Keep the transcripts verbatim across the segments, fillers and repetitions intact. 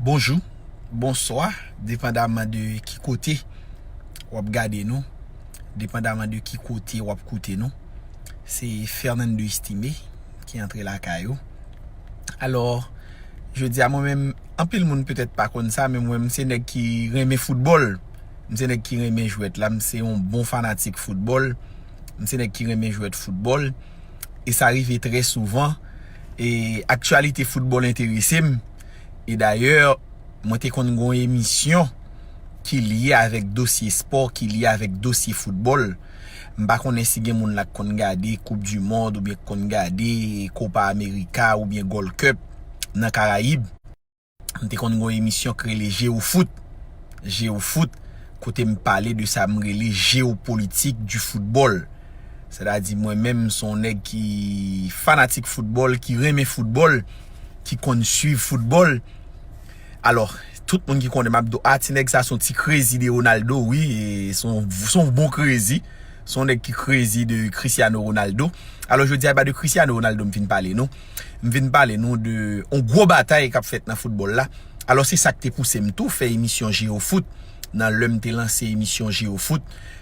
Bonjou, bonswa, depandaman de ki kote w ap gade nou, depandaman de ki kote w ap koute nou. Se Fernando Estimé ki antre lakay ou. Alò, jodi a mwen menm, anpil moun petèt pa konn sa, men mwen, m se nèg ki renmen foutbòl. M se nèg ki renmen jwèt la, m se yon bon fanatik foutbòl. M se nèg ki renmen jwèt foutbòl. E sa rive trè souvan. E aktyalite foutbòl enterese m. E dayè, mwen te konn gen yon emisyon ki lye avèk dosye spò, ki lye avèk dosye foutbòl. M pa konnen si gen moun la k konn gade Koup di Mond oubyen k konn gade Copa America oubyen Gold Cup nan Karayib. M te konn gen yon emisyon k rele Jeofoot. Jeofoot, kote m pale de sa m rele jeopolitik di foutbòl. Sètadi mwen menm, m se yon nèg ki fanatik foutbòl, ki renmen foutbòl, ki konn swiv foutbòl. Alò, tout moun ki konnen m ap di w, "Ah, ti nèg sa se yon ti crazy de Ronaldo, wi, e se yon, se yon bon crazy." Se yon nèg ki crazy de Cristiano Ronaldo. Alò, jodi a, e pa de Cristiano Ronaldo m vin pale nou. M vin pale nou de yon gwo batay k ap fèt nan foutbòl la. Alò, se sa k te pouse m tou fè emisyon Jeofoot, nan lè m te lanse emisyon Jeofoot.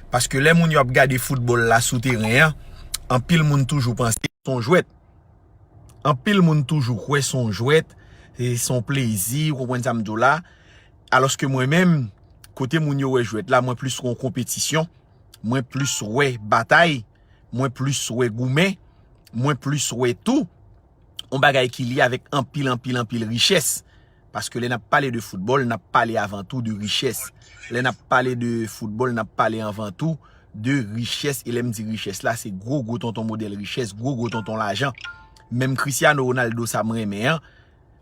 Paske lè moun yo ap gade foutbòl la sou teren an, anpil moun toujou panse se yon jwèt. Anpil moun toujou kwè se yon jwèt, e se yon plezi, ou konprann sa m di w la. Alòske mwen menm, kote moun yo wè jwèt la, mwen plis wè yon konpetisyon, mwen plis wè batay, mwen plis wè goumen, mwen plis wè tou yon bagay ki lye avèk anpil, anpil, anpil richès. Paske lè n ap pale de foutbòl, n ap pale avan tou de richès. Lè n ap pale de foutbòl, n ap pale avan tou de richès. E lè m di richès la, se gwo, gwo tonton modèl richès, gwo, gwo tonton lajan. Menm Cristiano Ronaldo sa m renmen an,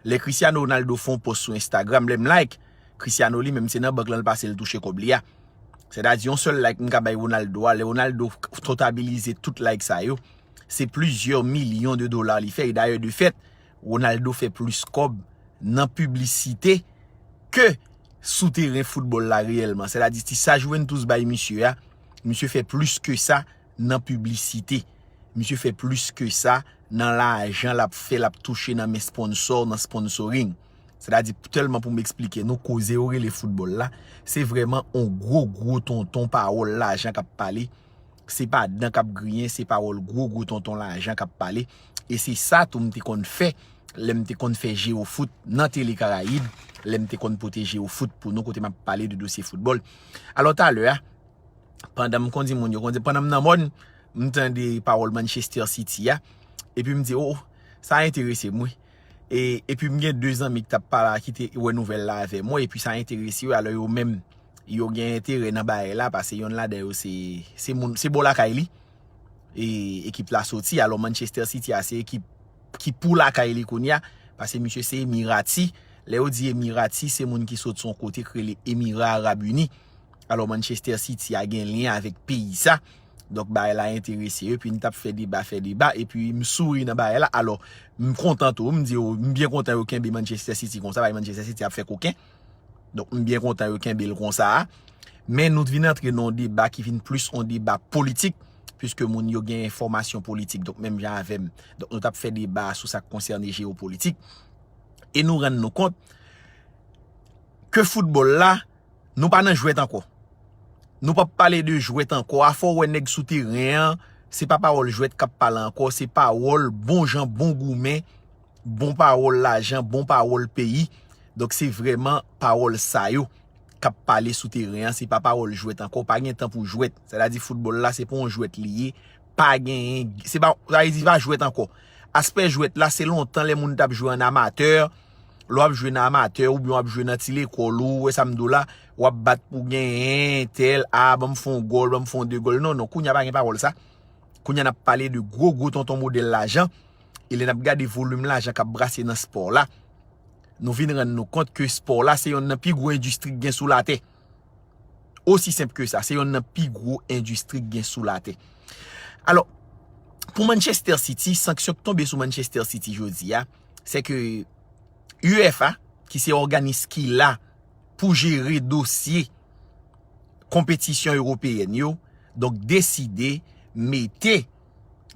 lè Cristiano Ronaldo fè yon pòs sou Instagram, lè m like, Cristiano li menm se nan bank lan l pase l touche kòb li a. Sètadi yon sèl like m ka bay Ronaldo a, lè Ronaldo totabilize tout like sa yo, se plizyè milyon de dola li fè. E dayè de fèt, Ronaldo fè plis kòb nan piblisite ke sou teren foutbòl la reyèlman. Sètadi ti sa Juventus bay misye a, misye fè plis ke sa nan piblisite. Misye fè plis ke sa nan lajan l ap fè, l ap touche nan men sponsò, nan sponsoring. Sètadi tèlman pou m eksplike nou koze yo rele foutbòl la, se vrèman yon gwo, gwo tonton pawòl lajan k ap pale. Se pa dan k ap griyen, se pawòl gwo, gwo tonton lajan k ap pale. E se sa tou m te konn fè lè m te konn fè Jeofoot nan Tele Karayib, lè m te konn pote Jeofoot pou nou kote m ap pale de dosye foutbòl. Alò talè a, pandan m kondi moun yo, kondi, pandan m nan mòn, m tande pawòl Manchester City a, epi m di, "Oh, sa enterese m, wi." E, epi m gen de zanmi ki t ap pale, ki te wè nouvèl la avè mwen, epi sa enterese yo, alò yo menm, yo gen enterè nan bagay la, paske yonn ladan yo se, se moun, se bò lakay li, e, ekip la soti. Alò Manchester City a se ekip ki pou lakay li kounye a, paske misye se Emirati. Lè yo di Emirati, se moun ki sot sou yon kote k rele Emira Arab Ini. Alò Manchester City a gen lyen avèk peyi sa. Donk bagay la enterese yo, epi n t ap fè deba, fè deba, epi m souri nan bagay la. Alò, m kontan tou, m di yo, m byen kontan yo kenbe Manchester City konsa, paske Manchester City ap fè koken. Donk m byen kontan yo kenbe l konsa a. Men nou vin antre nan yon deba ki vin plis yon deba politik, piske moun yo gen fòmasyon politik, donk menm jan avè m. Donk nou t ap fè deba sou sa k konsène jewopolitik. E nou rann nou kont ke foutbòl la, nou pa nan jwèt ankò. Nou p ap pale de jwèt ankò. Afò w wè nèg sou teren an, se pa pawòl jwèt k ap pale ankò, se pawòl bon jan, bon goumen, bon pawòl lajan, bon pawòl peyi. Donk se vrèman pawòl sa yo k ap pale sou teren an, se pa pawòl jwèt ankò, pa gen tan pou jwèt. Sètadi foutbòl la, se pa yon jwèt li ye, pa genyen, se pa, sa vle di pa jwèt ankò. Aspè jwèt la, se lontan lè moun t ap jwe an amatè, lè w ap jwe nan amatè oubyen w ap jwe nan ti lekòl ou, ou wè sa m di w la, w ap bat pou genyen, tèl, a, ban m fè yon gòl, ban m fè yon de gòl. Non, non, kounye a pa gen pawòl sa. Kounye a n ap pale de gwo, gwo tonton modèl lajan. E lè n ap gade volim lajan k ap brase nan spò la, nou vin rann nou kont ke spò la se yonn nan pi gwo endistri k gen sou latè. Osi senp ke sa, se yonn nan pi gwo endistri k gen sou latè. Alò, pou Manchester City, sanksyon k tonbe sou Manchester City jodi a, se ke UEFA, ki se òganis ki la pou jere dosye konpetisyon ewopeyèn yo, donk deside mete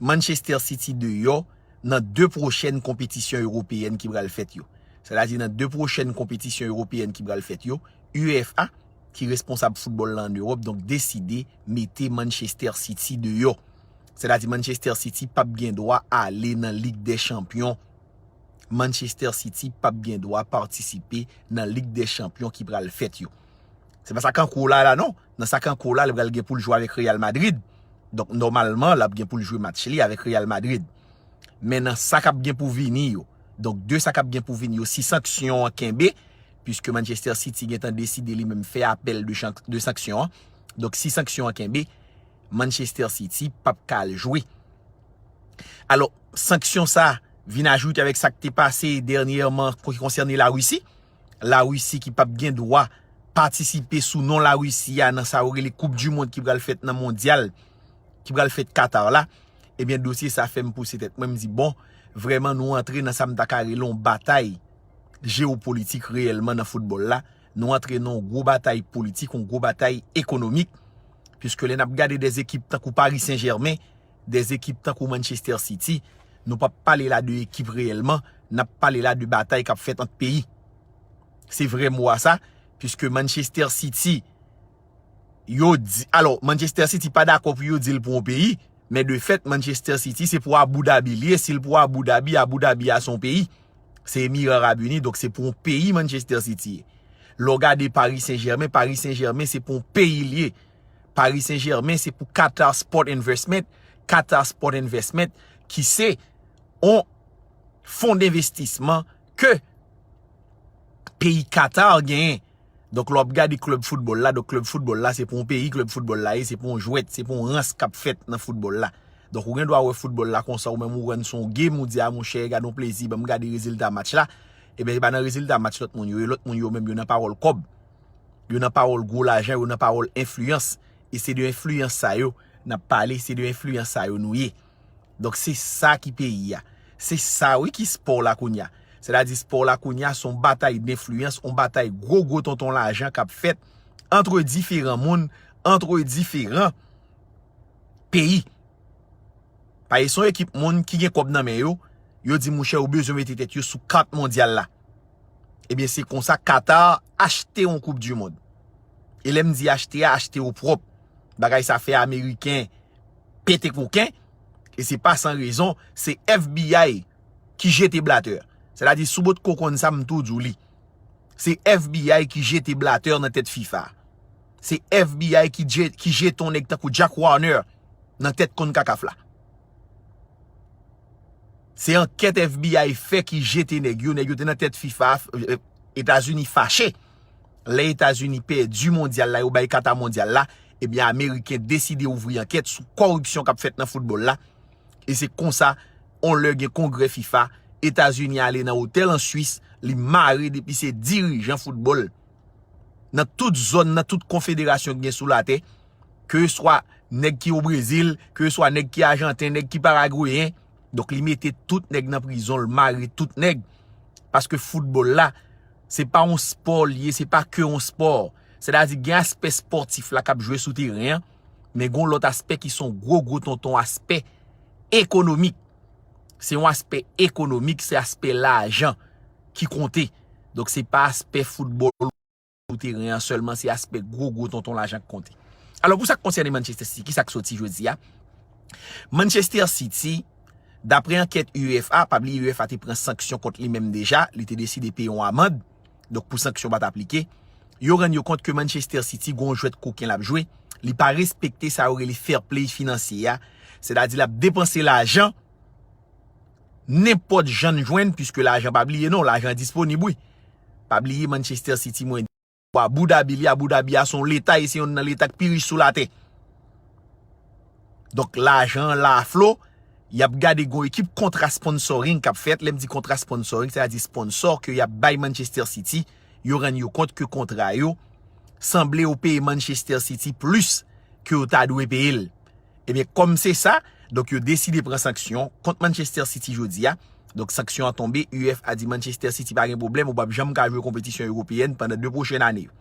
Manchester City deyò nan de pwochèn konpetisyon ewopeyèn ki pral fèt yo. Sètadi nan de pwochèn konpetisyon ewopeyèn ki pral fèt yo, UEFA, ki responsab foutbòl la ann Ewòp, donk deside mete Manchester City deyò. Sètadi Manchester City p ap gen dwa ale nan Lig dè Chanpyon. Manchester City p ap gen dwa patisipe nan Lig dè Chanpyon ki pral fèt yo. Se pa sa k an kou la la non. Nan sa k an kou la, li pral gen pou l jwe avèk Real Madrid. Donk nòmalman, l ap gen pou l jwe match li avèk Real Madrid. Men nan sa k ap gen pou vini yo, donk de sa k ap gen pou vini yo, si sanksyon an kenbe, puiske Manchester City gentan deside li menm fè apèl de, chan- de sanksyon an, donk si sanksyon an kenbe, Manchester City p ap ka al jwe. Alò, sanksyon sa vin ajoute avèk sa k te pase dènyèman ki konsène Larisi. Larisi ki p ap gen dwa patisipe sou non Larisi a nan sa yo rele Koup di Mond ki pral fèt nan Mondyal ki pral fèt Katar la. Ebyen, dosye sa fè m pouse tèt mwen, m di, bon, vrèman nou antre nan sa m ta ka rele yon batay jewopolitik reyèlman nan foutbòl la. Nou antre nan yon gwo batay politik, yon gwo batay ekonomik, puiske lè n ap gade dè ekip tankou Paris Saint-Germain, dè ekip tankou Manchester City, nou p ap pale la de ekip reyèlman, n ap pale la de batay k ap fèt ant peyi. Se vrè mo a sa, puiske Manchester City, yo di, alò, Manchester City pa dakò pou yo di l pou yon peyi, men de fèt, Manchester City se pou Abu Dhabi li ye, si l pou Abu Dhabi, Abu Dhabi a se yon peyi. Se Emira Arab Ini, donk se pou yon peyi Manchester City ye. Lè w gade Paris Saint-Germain, Paris Saint-Germain se pou yon peyi li ye. Paris Saint-Germain se pou Qatar Sport Investment, Qatar Sport Investment ki se yon fon denvestisman ke peyi Qatar genyen. Donk lè w ap gade klèb foutbòl la, donk klèb foutbòl la se pou yon peyi klèb foutbòl la ye, se pou yon jwèt, se pou yon rans k ap fèt nan foutbòl la. Donk ou gen dwa wè foutbòl la konsa, ou menm ou wè n se yon game, ou di a monchè, gade yon plezi, ban m gade rezilta match la. Ebyen se pa nan rezilta match lòt moun yo ye, lòt moun yo menm yo nan pawòl kòb. Yo nan pawòl gwo lajan, yo nan pawòl enfliyans. E se de enfliyans sa yo n ap pale, se de enfliyans sa yo nou ye. Donk se sa ki peyi a. Se sa wi ki spò la kounye a. Sètadi spò la kounye a se yon batay denfliyans, yon batay gwo gwo tonton lajan k ap fèt antre diferan moun, antre diferan peyi. Paske se yon ekip moun ki gen kòb nan men yo, yo di monchè yo bezwen mete tèt yo sou kat mondyal la. Ebyen se konsa Qatar achte yon koup di mond. E lè m di achte a, achte yo pwòp. Bagay sa fè Ameriken pete koken. E se pa san rezon, se F B I ki jete Blatter. Sètadi sou bòt kokonn sa m tou di w li. Se F B I ki jete Blatter nan tèt fifa. Se F B I ki je- ki jete yon nèg tankou Jack Warner nan tèt konkakaf la. Se ankèt F B I fè ki jete nèg yo, nèg yo te nan tèt fifa, Etazini fache. Lè Etazini pèdi mondyal la, yo bay Qatar mondyal la, ebyen Ameriken deside ouvri ankèt sou kòripsyon k ap fèt nan foutbòl la. E se konsa, yon lè gen kongrè fifa, Etazini ale nan otèl an Swis, li mare depi se dirijan foutbòl nan tout zòn, nan tout konfederasyon ki gen sou latè, keseswa nèg ki o Brezil, keseswa nèg ki ajanten, nèg ki paragweyen. Donk li mete tout nèg nan prizon, l mare tout nèg. Paske foutbòl la, se pa yon spò li ye, se pa ke yon spò. Sètadi gen aspè spòtif la k ap jwe sou teren an, men gen yon lòt aspè ki se yon gwo gwo tonton aspè ekonomik. Se yon aspè ekonomik, se aspè lajan ki konte. Donk se pa aspè foutbòl sou teren an sèlman, se aspè gwo gwo tonton lajan k konte. Alò pou sa k konsène Manchester City, kisa k soti jodi a? Manchester City, daprè ankèt UEFA, pa bliye UEFA te pran sanksyon kont li menm deja, li te deside peye yon amann, donk pou sanksyon pa t aplike. Yo rann yo kont ke Manchester City gen yon jwèt koken l ap jwe, li pa respekte sa yo rele fair play finansye a, sètadi l ap depanse lajan nenpòt jan n jwenn, puiske lajan pa bliye non, lajan disponib wi. Pa bliye Manchester City mwen Abu Dhabi li, Abu Dhabi a se yon leta e se yonn nan leta k pi rich sou latè. Donk lajan an la a flo, y ap gade gon ekip kontra sponsoring k ap fèt, lè m di kontra sponsoring, sètadi sponsò ke y ap bay Manchester City, yo rann yo kont ke kontra yo sanble yo peye Manchester City plis ke yo ta dwe peye l. Ebyen kòm se sa, donk yo deside pran sanksyon kont Manchester City jodi a. Donk sanksyon an tonbe, UEFA di Manchester City pa gen pwoblèm, ou p ap janm ka jwe konpetisyon ewopeyèn pandan de pwochèn ane yo.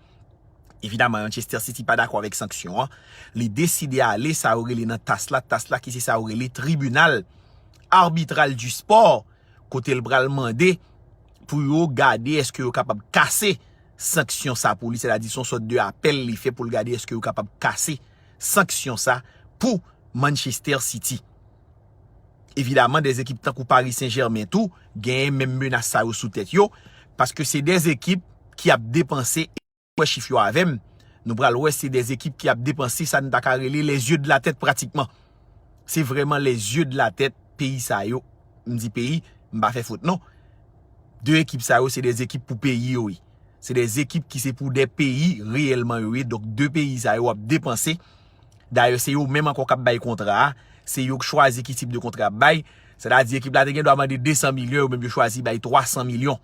Evidaman Manchester City pa dakò avèk sanksyon an, li deside ale sa yo rele nan TAS la, TAS la ki se sa yo rele Tribunal Arbitral du Sport, kote l pral mande pou yo gade èske yo kapab kase sanksyon sa pou li, sètadi se yon sòt de apèl li fè pou l gade èske yo kapab kase sanksyon sa pou Manchester City. Evidaman, de ekip tankou Paris Saint-Germain tou genyen menm menas sa yo sou tèt yo, paske se de ekip ki ap depanse, wè chif yo avè m, nou pral wè se de ekip ki ap depanse sa n ta ka rele les yeux de la tête pratikman. Se vrèman les yeux de la tête peyi sa yo, m di peyi, m pa fè fot non. De ekip sa yo, se de ekip pou peyi yo ye. Se de ekip ki se pou de peyi reyèlman yo ye. Donk, de peyi sa yo ap depanse. Dayè, se yo menm ankò k ap bay kontra a. Se yo k chwazi ki tip de kontra y ap bay. Sètadi, ekip la te gen dwa mande de san milyon, yo menm yo chwazi bay twa san milyon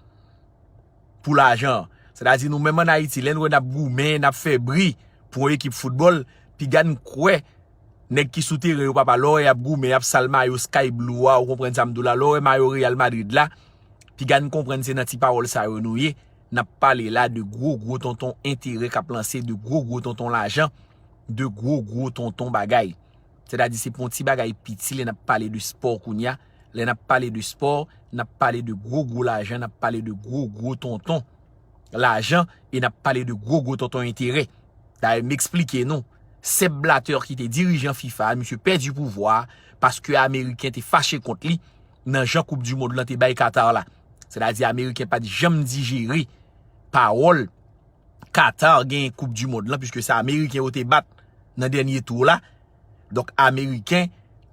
pou lajan an. Sètadi, nou menm ann Ayiti, lè n wè n ap goumen, n ap fè bri pou yon ekip foutbòl, piga n kwè nèg ki sou teren yo, papa, lè w wè y ap goumen, y ap sal mayo Sky Blue a, ou konprann sa m di w la, lè w wè mayo Real Madrid la, piga n konprann se nan ti pawòl sa yo nou ye. N ap pale la de gwo, gwo tonton enterè k ap lanse, de gwo, gwo tonton lajan, de gwo, gwo tonton bagay. Sètadi, se pa yon ti bagay piti lè n ap pale de spò kounye a. Lè n ap pale de spò, n ap pale de gwo, gwo lajan, n ap pale de gwo, gwo tonton lajan, e n ap pale de gwo, gwo tonton enterè. Dayè, m eksplike nou, Sepp Blatter ki te dirijan fifa a, misye pèdi pouvwa a, paske Ameriken te fache kont li nan jan Koup di Mond lan te bay Qatar la. Sètadi, Ameriken pa t janm dijere pawòl Qatar genyen Koup di Mond lan, piske se Ameriken yo te bat nan dènye tou la. Donk, Ameriken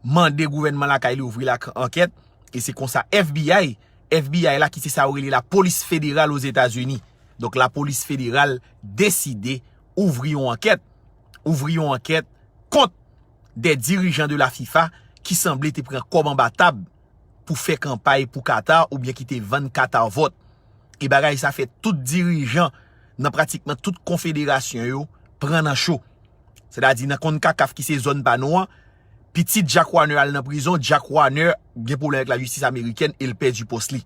mande gouvènman lakay li ouvri lak-, ankèt, e se konsa F B I, F B I la ki se sa yo rele lapolis federal Ozetazini. Donk, lapolis federal deside ouvri yon ankèt, ouvri yon ankèt kont de dirijan de la fifa ki sanble te pran kòb anba tab pou fè kanpay pou Qatar oubyen ki te vann Qatar vòt. E bagay sa fè tout dirijan nan pratikman tout konfederasyon yo pran nan cho. Sètadi nan konkakaf ki se zòn pa nou an, pitit Jack Warner al nan prizon, Jack Warner gen pwoblèm avèk lajistis amerikèn e l pèdi pòs li.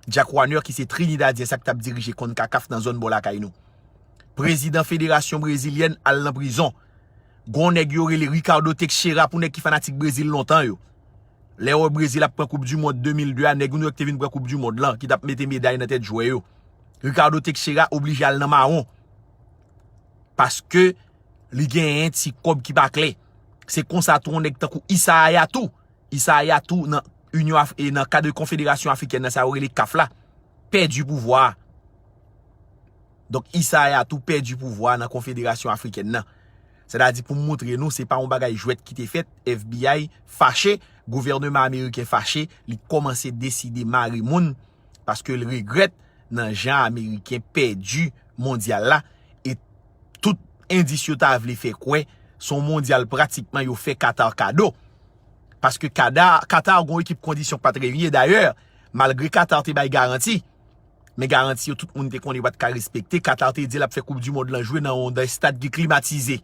Jack Warner ki se Trinidadyen sa k t ap dirije konkakaf nan zòn bò lakay nou. Prezidan federasyon brezilyèn al nan prizon. Gon nèg yo rele Ricardo Teixeira pou nèg ki fanatik Brezil lontan yo. Lè yo wè Brezil ap pran Koup di Mond de mil de a, nèg nou yo ki te vin pran Koup di Mond lan, ki t ap mete meday nan tèt jwè yo. Ricardo Teixeira oblije al nan mawon. Paske li genyen ti kòb ki pa klè. Se konsa tou yon nèg tankou Issa Hayatou. Issa Hayatou nan Inyon Af-, e nan kad Konfederasyon Afrikèn nan, sa yo rele kaf la, pèdi pouvwa a. Donk, Issa Hayatou pèdi pouvwa a nan Konfederasyon Afrikèn nan. Sètadi pou m montre nou, se pa yon bagay jwèt ki te fèt, F B I fache, gouvènman ameriken fache, li kòmanse deside mare moun, paske l regrèt nan jan Ameriken pèdi mondyal la, e tout endis yo ta vle fè kwè se yon mondyal pratikman yo fè Qatar kado. Paske Qatar, Qatar gon ekip kondisyon k pa t revye. Dayè, malgre Qatar te bay garanti, men garanti yo tout moun te konnen yo pa t ka respekte. Qatar te di l ap fè Koup di Mond lan jwe nan yon estad ki klimatize.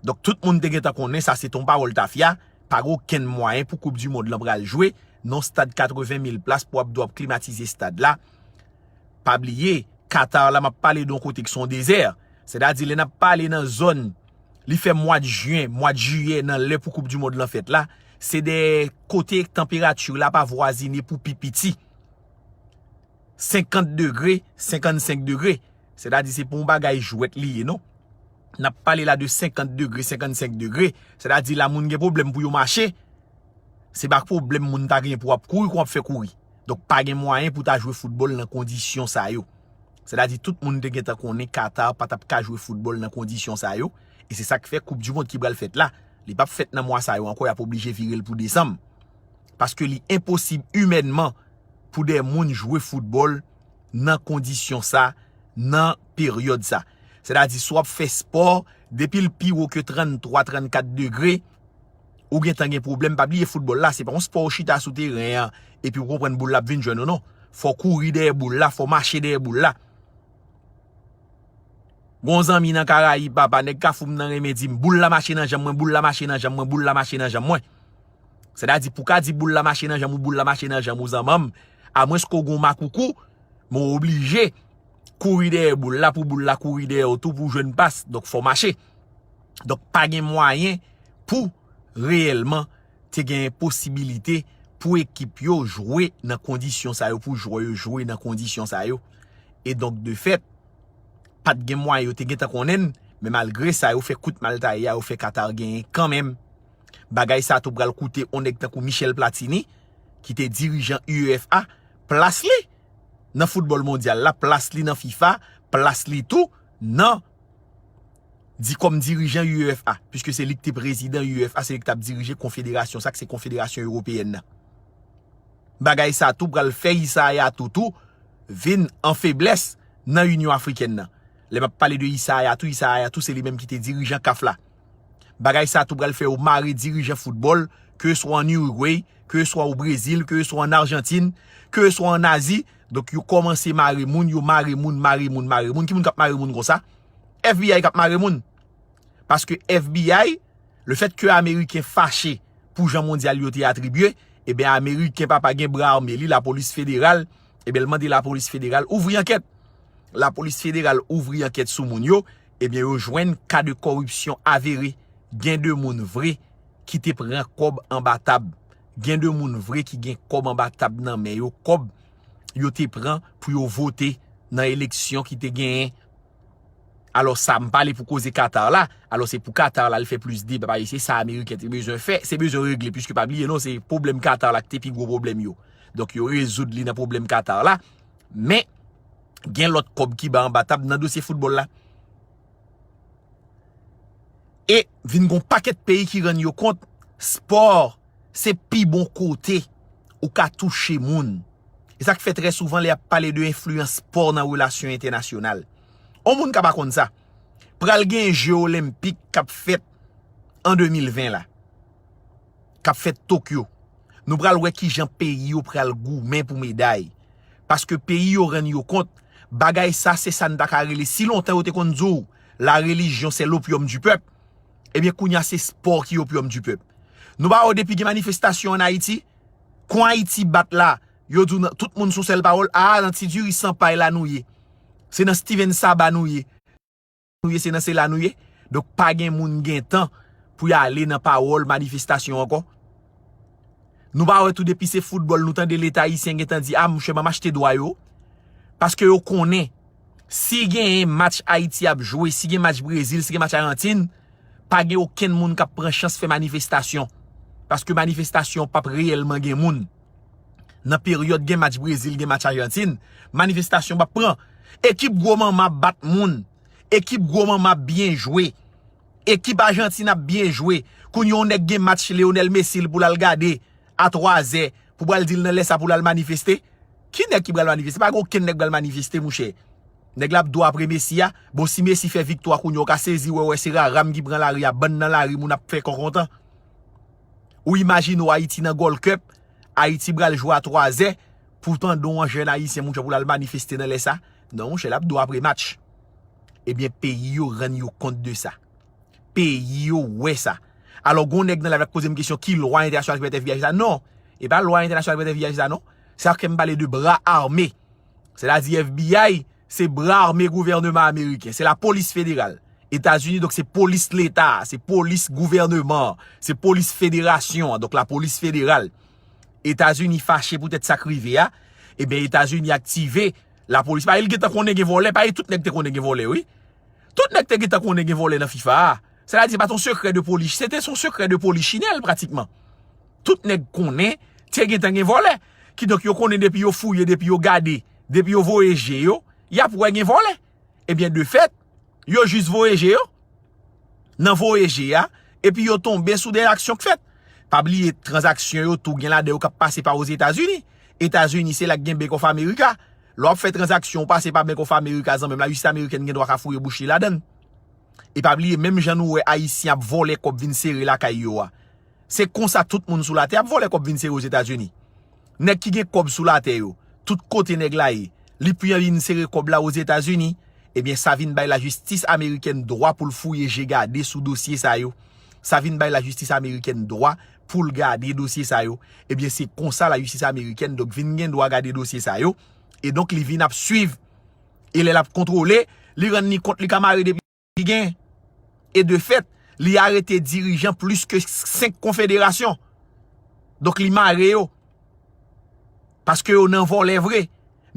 Donk, tout moun te gentan konnen sa se t on pawòl tafya, pa gen okenn mwayen pou Koup di Mond lan pral jwe nan yon stad katreven mil plas pou ap dwe ap klimatize stad la. Pa bliye, Qatar la, m ap pale de yon kote ki se yon dezè. Sètadi, lè n ap pale nan zòn, li fè mwa jen, mwa jiyè nan lè pou Koup di Mond lan fèt la, se de kote tanperati la pa vwazine pou pi piti senkant degre, senkannsenk degre. Sètadi, se pa yon bagay jwèt li ye, non. N ap pale la de senkant degre, senkannsenk degre. Sètadi, la moun gen pwoblèm pou yo mache. Se pa pwoblèm moun ta genyen pou w ap kouri, kon w ap fè kouri. Donk, pa gen mwayen pou w ta jwe foutbòl nan kondisyon sa yo. Sètadi, tout moun te gentan konnen Qatar pa t ap ka jwe foutbòl nan kondisyon sa yo. E se sa k fè Koup di Mond ki pral fèt la, li p ap fèt nan mwa sa yo ankò, y ap oblije vire l pou desanm. Paske li enposib imènman pou de moun jwe foutbòl nan kondisyon sa, nan peryòd sa. Sètadi, si w ap fè spò, depi l pi wo ke tranntwa, trannkat degre, ou gentan gen pwoblèm. Pa bliye foutbòl la, se pa yon spò ou chita sou teren an, epi ou konprann boul la ap vin jwenn ou, non. Fò w kouri dèyè boul la, fò w mache dèyè boul la. Gon zanmi nan Karayib, papa, nèg Kafou m nan renmen di m, boul la mache nan janm mwen, boul la mache nan janm mwen, boul la mache nan janm mwen. Sètadi, pou w ka di boul la mache nan janm ou, boul la mache nan janm ou, zanmanm, amwenske w gon makoukou, men w oblije kouri dèyè boul la pou boul la kouri dèyè w tou pou w jwenn pas. Donk, fò w mache. Donk, pa gen mwayen pou reyèlman te gen posibilite pou ekip yo jwe nan kondisyon sa yo, pou jwè yo jwe nan kondisyon sa yo. E donk, de fèt, pa t gen mwayen yo te gentan konnen l, men malgre sa, yo fè kout mal taye a, yo fè Qatar genyen kanmenm. Bagay sa tou pral koute yon nèg tankou Michel Platini, ki te dirijan U E F A, plas li nan foutbòl mondyal la, plas li nan fifa, plas li tou nan di kòm dirijan U E F A, piske se li ki te prezidan U E F A, se li ki t ap dirije konfederasyon sa, ki se konfederasyon ewopeyèn nan. Bagay sa tou pral fè Issa Hayatou tou vin an feblès nan Inyon Afrikèn nan. Lè m ap pale de Issa Hayatou, Issa Hayatou se li menm ki te dirijan kaf la. Bagay sa tou pral fè yo mare dirijan foutbòl, ke swa an Uruguay, ke swa o Brezil, ke swa an Ajantin, ke swa an Azi. Donk yo kòmanse mare moun, yo mare moun, mare moun, mare moun. Ki moun k ap mare moun konsa? F B I k ap mare moun. Paske F B I, le fèt ke Ameriken fache pou jan mondyal yo te atribye, ebyen Ameriken papa gen bra ame li, lapolis federal, ebyen l mande lapolis federal ouvri ankèt. Lapolis federal ouvri ankèt sou moun yo, ebyen yo jwenn ka de kòripsyon avere. Gen de moun vre ki te pran kòb anba tab. Gen de moun vre ki gen kòb anba tab nan men yo, kòb yo te pran pou yo vote nan eleksyon ki te genyen. Alò sa, m pale pou koze Qatar la. Alò se pou Qatar la, l fè plis deba, paske se sa Ameriken te bezwen fè, se bezwen regle, piske pa bliye non, se pwoblèm Qatar la ki te pi gwo pwoblèm yo. Donk yo rezoud li nan pwoblèm Qatar la. Men, gen lòt kòb ki ba anba tab nan dosye foutbòl la. E vin gon pakèt peyi ki rann yo kont, spò se pi bon kote ou ka touche moun. E sa k fè trè souvan lè y ap pale de enfliyans spò nan relasyon entènasyonal. On moun ka pa konn sa. Pral gen je olenpik k ap fèt an de mil ven la, k ap fèt Tokyo. Nou pral wè kijan peyi yo pral goumen pou meday. Paske peyi yo rann yo kont, bagay sa se sa n ta ka rele, si lontan yo te konn di w, la religion c'est l'opium du peuple, ebyen kounye a se spò ki opium du peuple. Nou pa wè depi gen manifestasyon an Ayiti, kon Ayiti bat la, yo di w nan, tout moun sou sèl pawòl, a, nan ti diri san pay la nou ye. Se nan Steven Saba nou ye. Nou ye, se nan se la nou ye. Donk pa gen moun gen tan pou y ale nan pawòl manifestasyon ankò. Nou pa wè tou depi se foutbòl nou tande Leta ayisyen gentan di, a, monchè, ban m achte dwa yo. Paske yo konnen, si genyen match Ayiti ap jwe, si gen match Brezil, si gen match Ajantin, pa gen okenn moun k ap pran chans fè manifestasyon. Paske manifestasyon p ap reyèlman gen moun. Nan peryòd gen match Brezil, gen match Ajantin, manifestasyon p ap pran. Ekip gwo manman ap bat moun. Ekip gwo manman ap byen jwe. Ekip Ajantin ap byen jwe. Kounye a yon nèg gen match Lionel Messi l pou l al gade a twazè, pou pral di l nan lè sa pou l al manifeste. Ki nèg ki pral manifeste? Pa gen okenn nèg pral manifeste, monchè. Nèg la ap dou apre Messi a. Bon, si Messi fè viktwa kounye a, ou ka sezi wè, wè se raram ki pran lari a, bann nan lari, moun ap fè kò kontan. Ou imajine w Ayiti nan Gold Cup, Ayiti pral jwe a twazè, pou tande yon jèn ayisyen, monchè, pou l al manifeste nan lè sa? Non, monchè, l ap dou apre match. Ebyen, peyi yo rann yo kont de sa. Peyi yo wè sa. Alò, gon nèg nan live la k poze m kesyon, ki lwa entènasyonal ki pèmèt F B I fè sa? Non, e pa lwa entènasyonal ki pèmèt F B I fè sa, non. Sa ke m pale de bra ame. Sètadi F B I, se bra ame gouvènman ameriken. Se lapolis federal. Etazini, donk, se polis leta, se polis gouvènman, se polis federasyon an, donk, lapolis federal. Etazini fache poutèt sa k rive a, ebyen, Etazini aktive lapolis. Pa li gentan konnen gen vòlè, pa li tout nèg te konnen gen vòlè, wi. Tout nèg te gentan konnen gen vòlè nan fifa a. Sètadi, se pa t yon sekrè de polichinèl, pratikman. Tout nèg konnen te gentan gen vòlè. Kidonk, yo konnen depi yo fouye, depi yo gade, depi yo voye je yo, y ap wè gen vòlè. Ebyen, de fèt, yo jis voye je yo. Nan voye je a, epi yo tonbe sou de aksyon k fèt. Pa bliye, tranzaksyon yo tou gen ladan yo k ap pase pa Ozetazini. Etazini, se la k gen Bank of America. Lè w ap fè tranzaksyon, ou pase pa Bank of America, zanmi m, lajistis amerikèn gen dwa ka foure bouch li ladan l. E pa bliye, menm jan nou wè Ayisyen ap vòlè kòb vin sere lakay yo a, se konsa tout moun sou latè ap vòlè kòb vin sere Ozetazini. Nèg ki gen kòb sou latè yo, tout kote nèg la ye, li pi anvi vin sere kòb la Ozetazini, ebyen, sa vin bay lajistis amerikèn dwa pou l fouye je gade sou dosye sa yo. Sa vin bay lajistis amerikèn dwa pou l gade dosye sa yo. Ebyen, se konsa lajistis amerikèn, donk, vin gen dwa gade dosye sa yo. E donk, li vin ap swiv. E lè l ap kontwole, li rann li kont li ka mare depi li gen. E de fèt, li arete dirijan plis ke senk konfederasyon. Donk, li mare yo. Paske yo nan vòlè vre.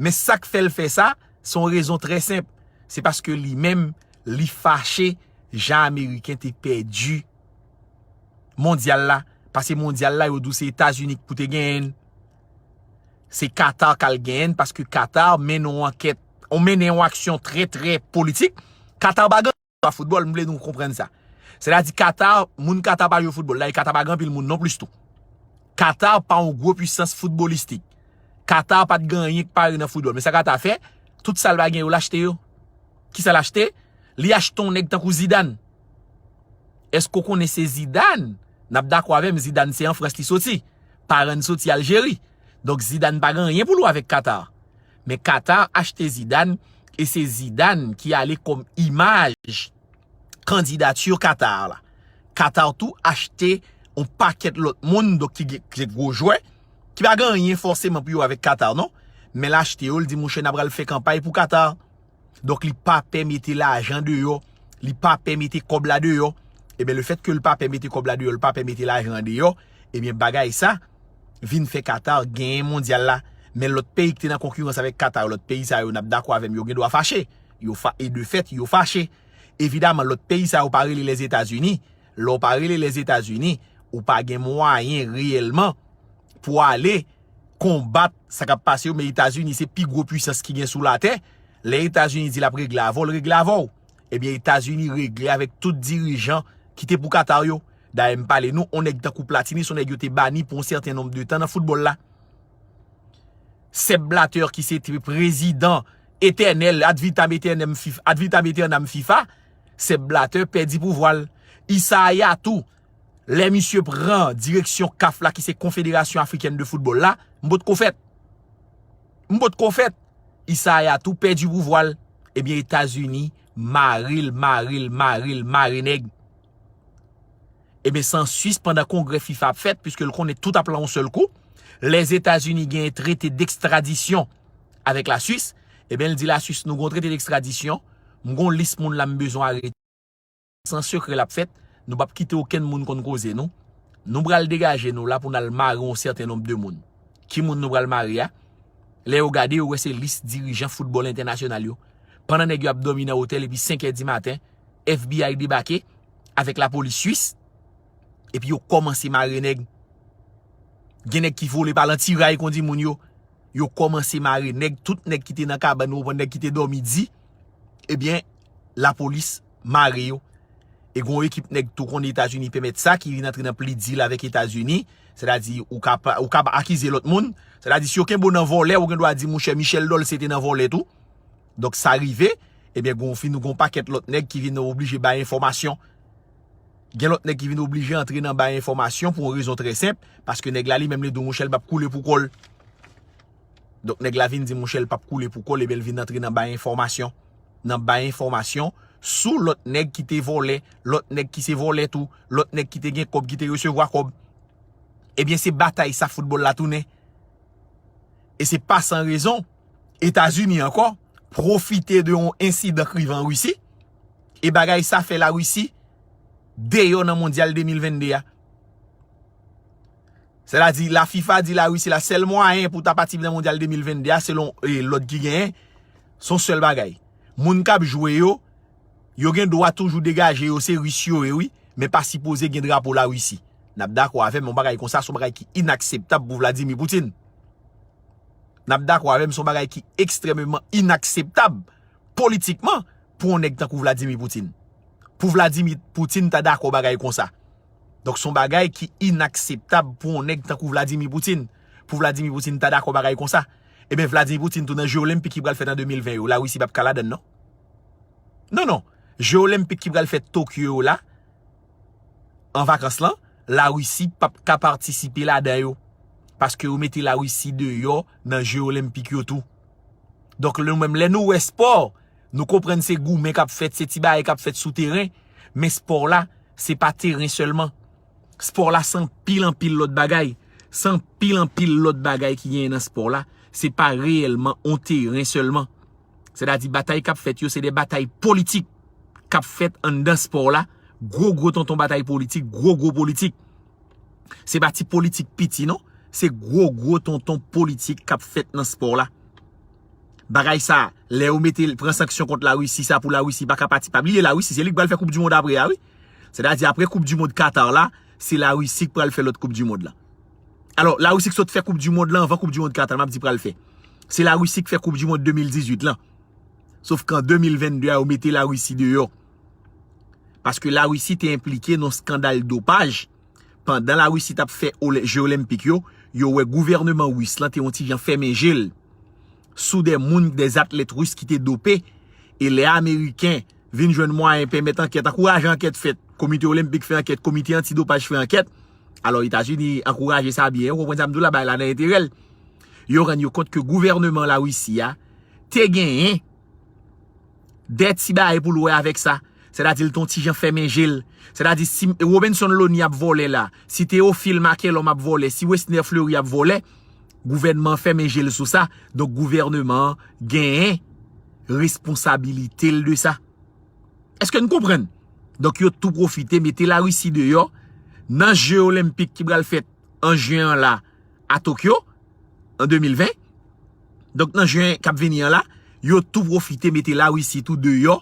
Men sa k fè l fè sa, se yon rezon trè senp. Se paske li menm, li fache jan Ameriken te pèdi mondyal la. Paske mondyal la, yo di w se Etazini k pou te genyen l. Se Katar k al genyen l, paske Katar mennen yon ankèt, ou mennen yon aksyon trè, trè politik. Katar pa gen a foutbòl, m vle nou konprann sa. Sètadi Katar, moun Katar pa jwe foutbòl. Dayè Katar pa gen anpil moun non plis tou. Katar pa yon gwo pwisans foutbolistik. Katar pa t gen anyen k pare nan foutbòl. Men sa Katar fè, tout sa l pa gen yo, l achte yo. Kisa l achte? Li achte yon nèg tankou Zidane. Èske w konnen se Zidane? N ap dakò avè m, Zidane se an Frans li soti. Paran l soti Aljeri. Donk Zidane pa gen anyen pou l wè avèk Katar. Men Katar achte Zidane, e se Zidane ki ale kòm imaj kandidati Katar la. Katar tou achte yon pakèt lòt moun, donk ki gen, ki gen gwo jwè, ki pa gen anyen fòseman pou yo avèk Katar, non. Men l achte yo, l di, monchè, n ap pral fè kanpay pou Katar. Donk, li pa pè mete lajan deyò, li pa pè mete kòb la deyò. Ebyen, lefètke l pa pè mete kòb la deyò, l pa pè mete lajan an deyò, ebyen, bagay sa vin fè Katar genyen mondyal la. Men lòt peyi ki te nan konkirans avèk Katar, lòt peyi sa yo, n ap dakò avè m, yo gen dwa fache. Yo fa, e de fèt, yo fache. Evidaman, lòt peyi sa yo pa rele Lèzetazini. Lè w pa rele Lèzetazini, ou pa gen mwayen reyèlman pou ale konbat sa k ap pase yo, men Etazini se pi gwo pwisans ki gen sou latè. Lè Etazini di l ap regle avè w, l regle avè w. Ebyen, Etazini regle avèk tout dirijan ki te pou Katar yo. Dayè, m pale nou, on nèg tankou Platini, se on nèg yo te bani pou yon sèten nonb de tan nan foutbòl la. Sepp Blatter, ki se te prezidan etènèl, ad vitam aeternam FIFA, ad vitam aeternam FIFA, Sepp Blatter pèdi pouvwa l. Issa Hayatou, lè misye pran direksyon CAF la, ki se Confédération Africaine de Football la, m potko fèt. M potko fèt. Issa Hayatou pèdi pouvwa l. Ebyen, Etazini mare l, mare l, mare l, mare nèg. Ebyen, se an Swis pandan kongrè FIFA ap fèt, piske l konnen tout ap la yon sèl kou. Lèzetazini gen trete dekstradisyon avèk Laswis. Ebyen, l di Laswis, nou gen yon trete dekstradisyon. M gen yon lis moun la m bezwen arete. San sekrè l ap fèt, nou p ap kite okenn moun konn koze nou. Nou pral degaje nou la pou n al mare yon sèten nonb de moun. Ki moun nou pral mare a? Lè yo gade, yo wè se lis dirijan foutbòl entènasyonal yo. Pandan nèg yo ap dòmi nan otèl epi senkè di maten, FBI debake avèk lapolis Swis. Epi yo kòmanse mare nèg. Gen nèg ki vole pa lan tiray kondi moun yo. Yo kòmanse mare nèg, tout nèg ki te nan kabann, ou konprann, nèg ki te dòmi di. Ebyen, lapolis mare yo. E gen yon ekip nèg tou konnen Etazini pèmèt sa, ki vin antre nan plea deal avèk Etazini. Sètadi, ou ka pa, ou ka akize lòt moun. Sètadi, si yo kenbe w nan vòlè, ou gen dwa di, monchè, Michel Dolcé te nan vòlè tou. Donk, sa rive, ebyen, gen yon fin, gen yon pakèt lòt nèg ki vin oblije bay enfòmasyon. Gen lòt nèg ki vin oblije antre nan bay enfòmasyon pou yon rezon trè senp, paske nèg la li menm li di w, monchè, l p ap koule pou kò l. Donk, nèg la vin di, monchè, l p ap koule pou kò l, ebyen, l vin antre nan bay enfòmasyon. Nan bay enfòmasyon sou lòt nèg ki te vòlè, lòt nèg ki se vòlè tou, lòt nèg ki te gen kòb, ki te resevwa kòb. Ebyen, se batay sa foutbòl la tounen. E se pa san rezon, Etazini ankò pwofite de yon ensidan k rive an Risi, e bagay sa fè Larisi deyò nan Mondyal de mil vennde a. Sètadi, la FIFA di Larisi la sèl mwayen pou ta patisipe nan Mondyal de mil vennde a, selon, e, lòd ki genyen, se yon sèl bagay. Moun k ap jwe yo, yo gen dwa toujou degaje yo, se Ris yo ye, wi, men pa sipoze gen drapo Larisi. N ap dakò avè m, yon bagay konsa, se yon bagay ki inakseptab pou Vladimir Putin. N ap dakò avè m, se yon bagay ki ekstrèmeman inakseptab politikman pou yon nèg tankou Vladimir Putin. Pou Vladimir Putin ta dakò bagay konsa. Donk, se yon bagay ki inakseptab pou yon nèg tankou Vladimir Putin. Pou Vladimir Putin ta dakò bagay konsa. Ebyen, Vladimir Putin tou nan Je Olenpik ki pral fèt an de mil ven yo, Larisi p ap ka ladann, non. Non, non. Je Olenpik ki pral fèt Tokyo yo la, an vakans lan, Larisi p ap ka patisipe ladan yo. Paske yo mete Larisi deyò nan Je Olenpik yo tou. Donk, nou menm, lè nou wè spò, nou konprann se goumen k ap fèt, se ti bagay k ap fèt sou teren, men spò la, se pa teren sèlman. Spò la se anpil, anpil lòt bagay. Se anpil, anpil lòt bagay ki genyen nan spò la. Se pa reyèlman on teren sèlman. Sètadi batay k ap fèt yo, se de batay politik k ap fèt anndan spò la. Gwo, gwo tonton batay politik, gwo, gwo politik. Se pa ti politik piti, non. Se gwo, gwo tonton politik k ap fèt nan spò la. Bagay sa, lè yo mete, pran sanksyon kont Larisi, sa pou Larisi pa ka pati. Pa bliye Larisi, se li k pral fè koup di mond apre a, wi. Sètadi, apre koup di mond Qatar la, se Larisi k pral fè lòt koup di mond la. Alò, Larisi k sot fè koup di mond la anvan koup di mond Qatar, m ap di pral fè. Se Larisi k fè koup di mond de mil dizuit lan. Sof ke an de mil vennde a, yo mete Larisi deyò. Paske Larisi te enplike nan skandal dopaj. Pandan Larisi t ap fè Jeux Olympiques yo, yo wè gouvènman ris lan te yon ti jan fèmen je l sou de moun, de atlèt ris ki te dope. E lè Ameriken vin jwenn mwayen pèmèt ankèt, ankouraje ankèt fèt, Komite Olenpik fè ankèt, Komite Antidopaj fè ankèt, alò Etazini ankouraje sa byen, ou konprann sa m di w la, bagay la nan enterè l. Yo rann yo kont ke gouvènman Larisi a te genyen de ti bagay pou l wè avèk sa. Sètadi l te yon ti jan fèmen je l. Sètadi si Robinson Lony ap vòlè la, si Théophile Maquelom ap vòlè, si Wesner Fleury ap vòlè, gouvènman an fèmen je l sou sa. Donk gouvènman an genyen responsabilite l de sa. Èske n konprann? Donk yo tou pwofite mete Larisi deyò nan Je Olenpik ki pral fèt an jen an la a Tokyo, an de mil ven. Donk nan jen k ap vini an la, yo tou pwofite mete Larisi tou deyò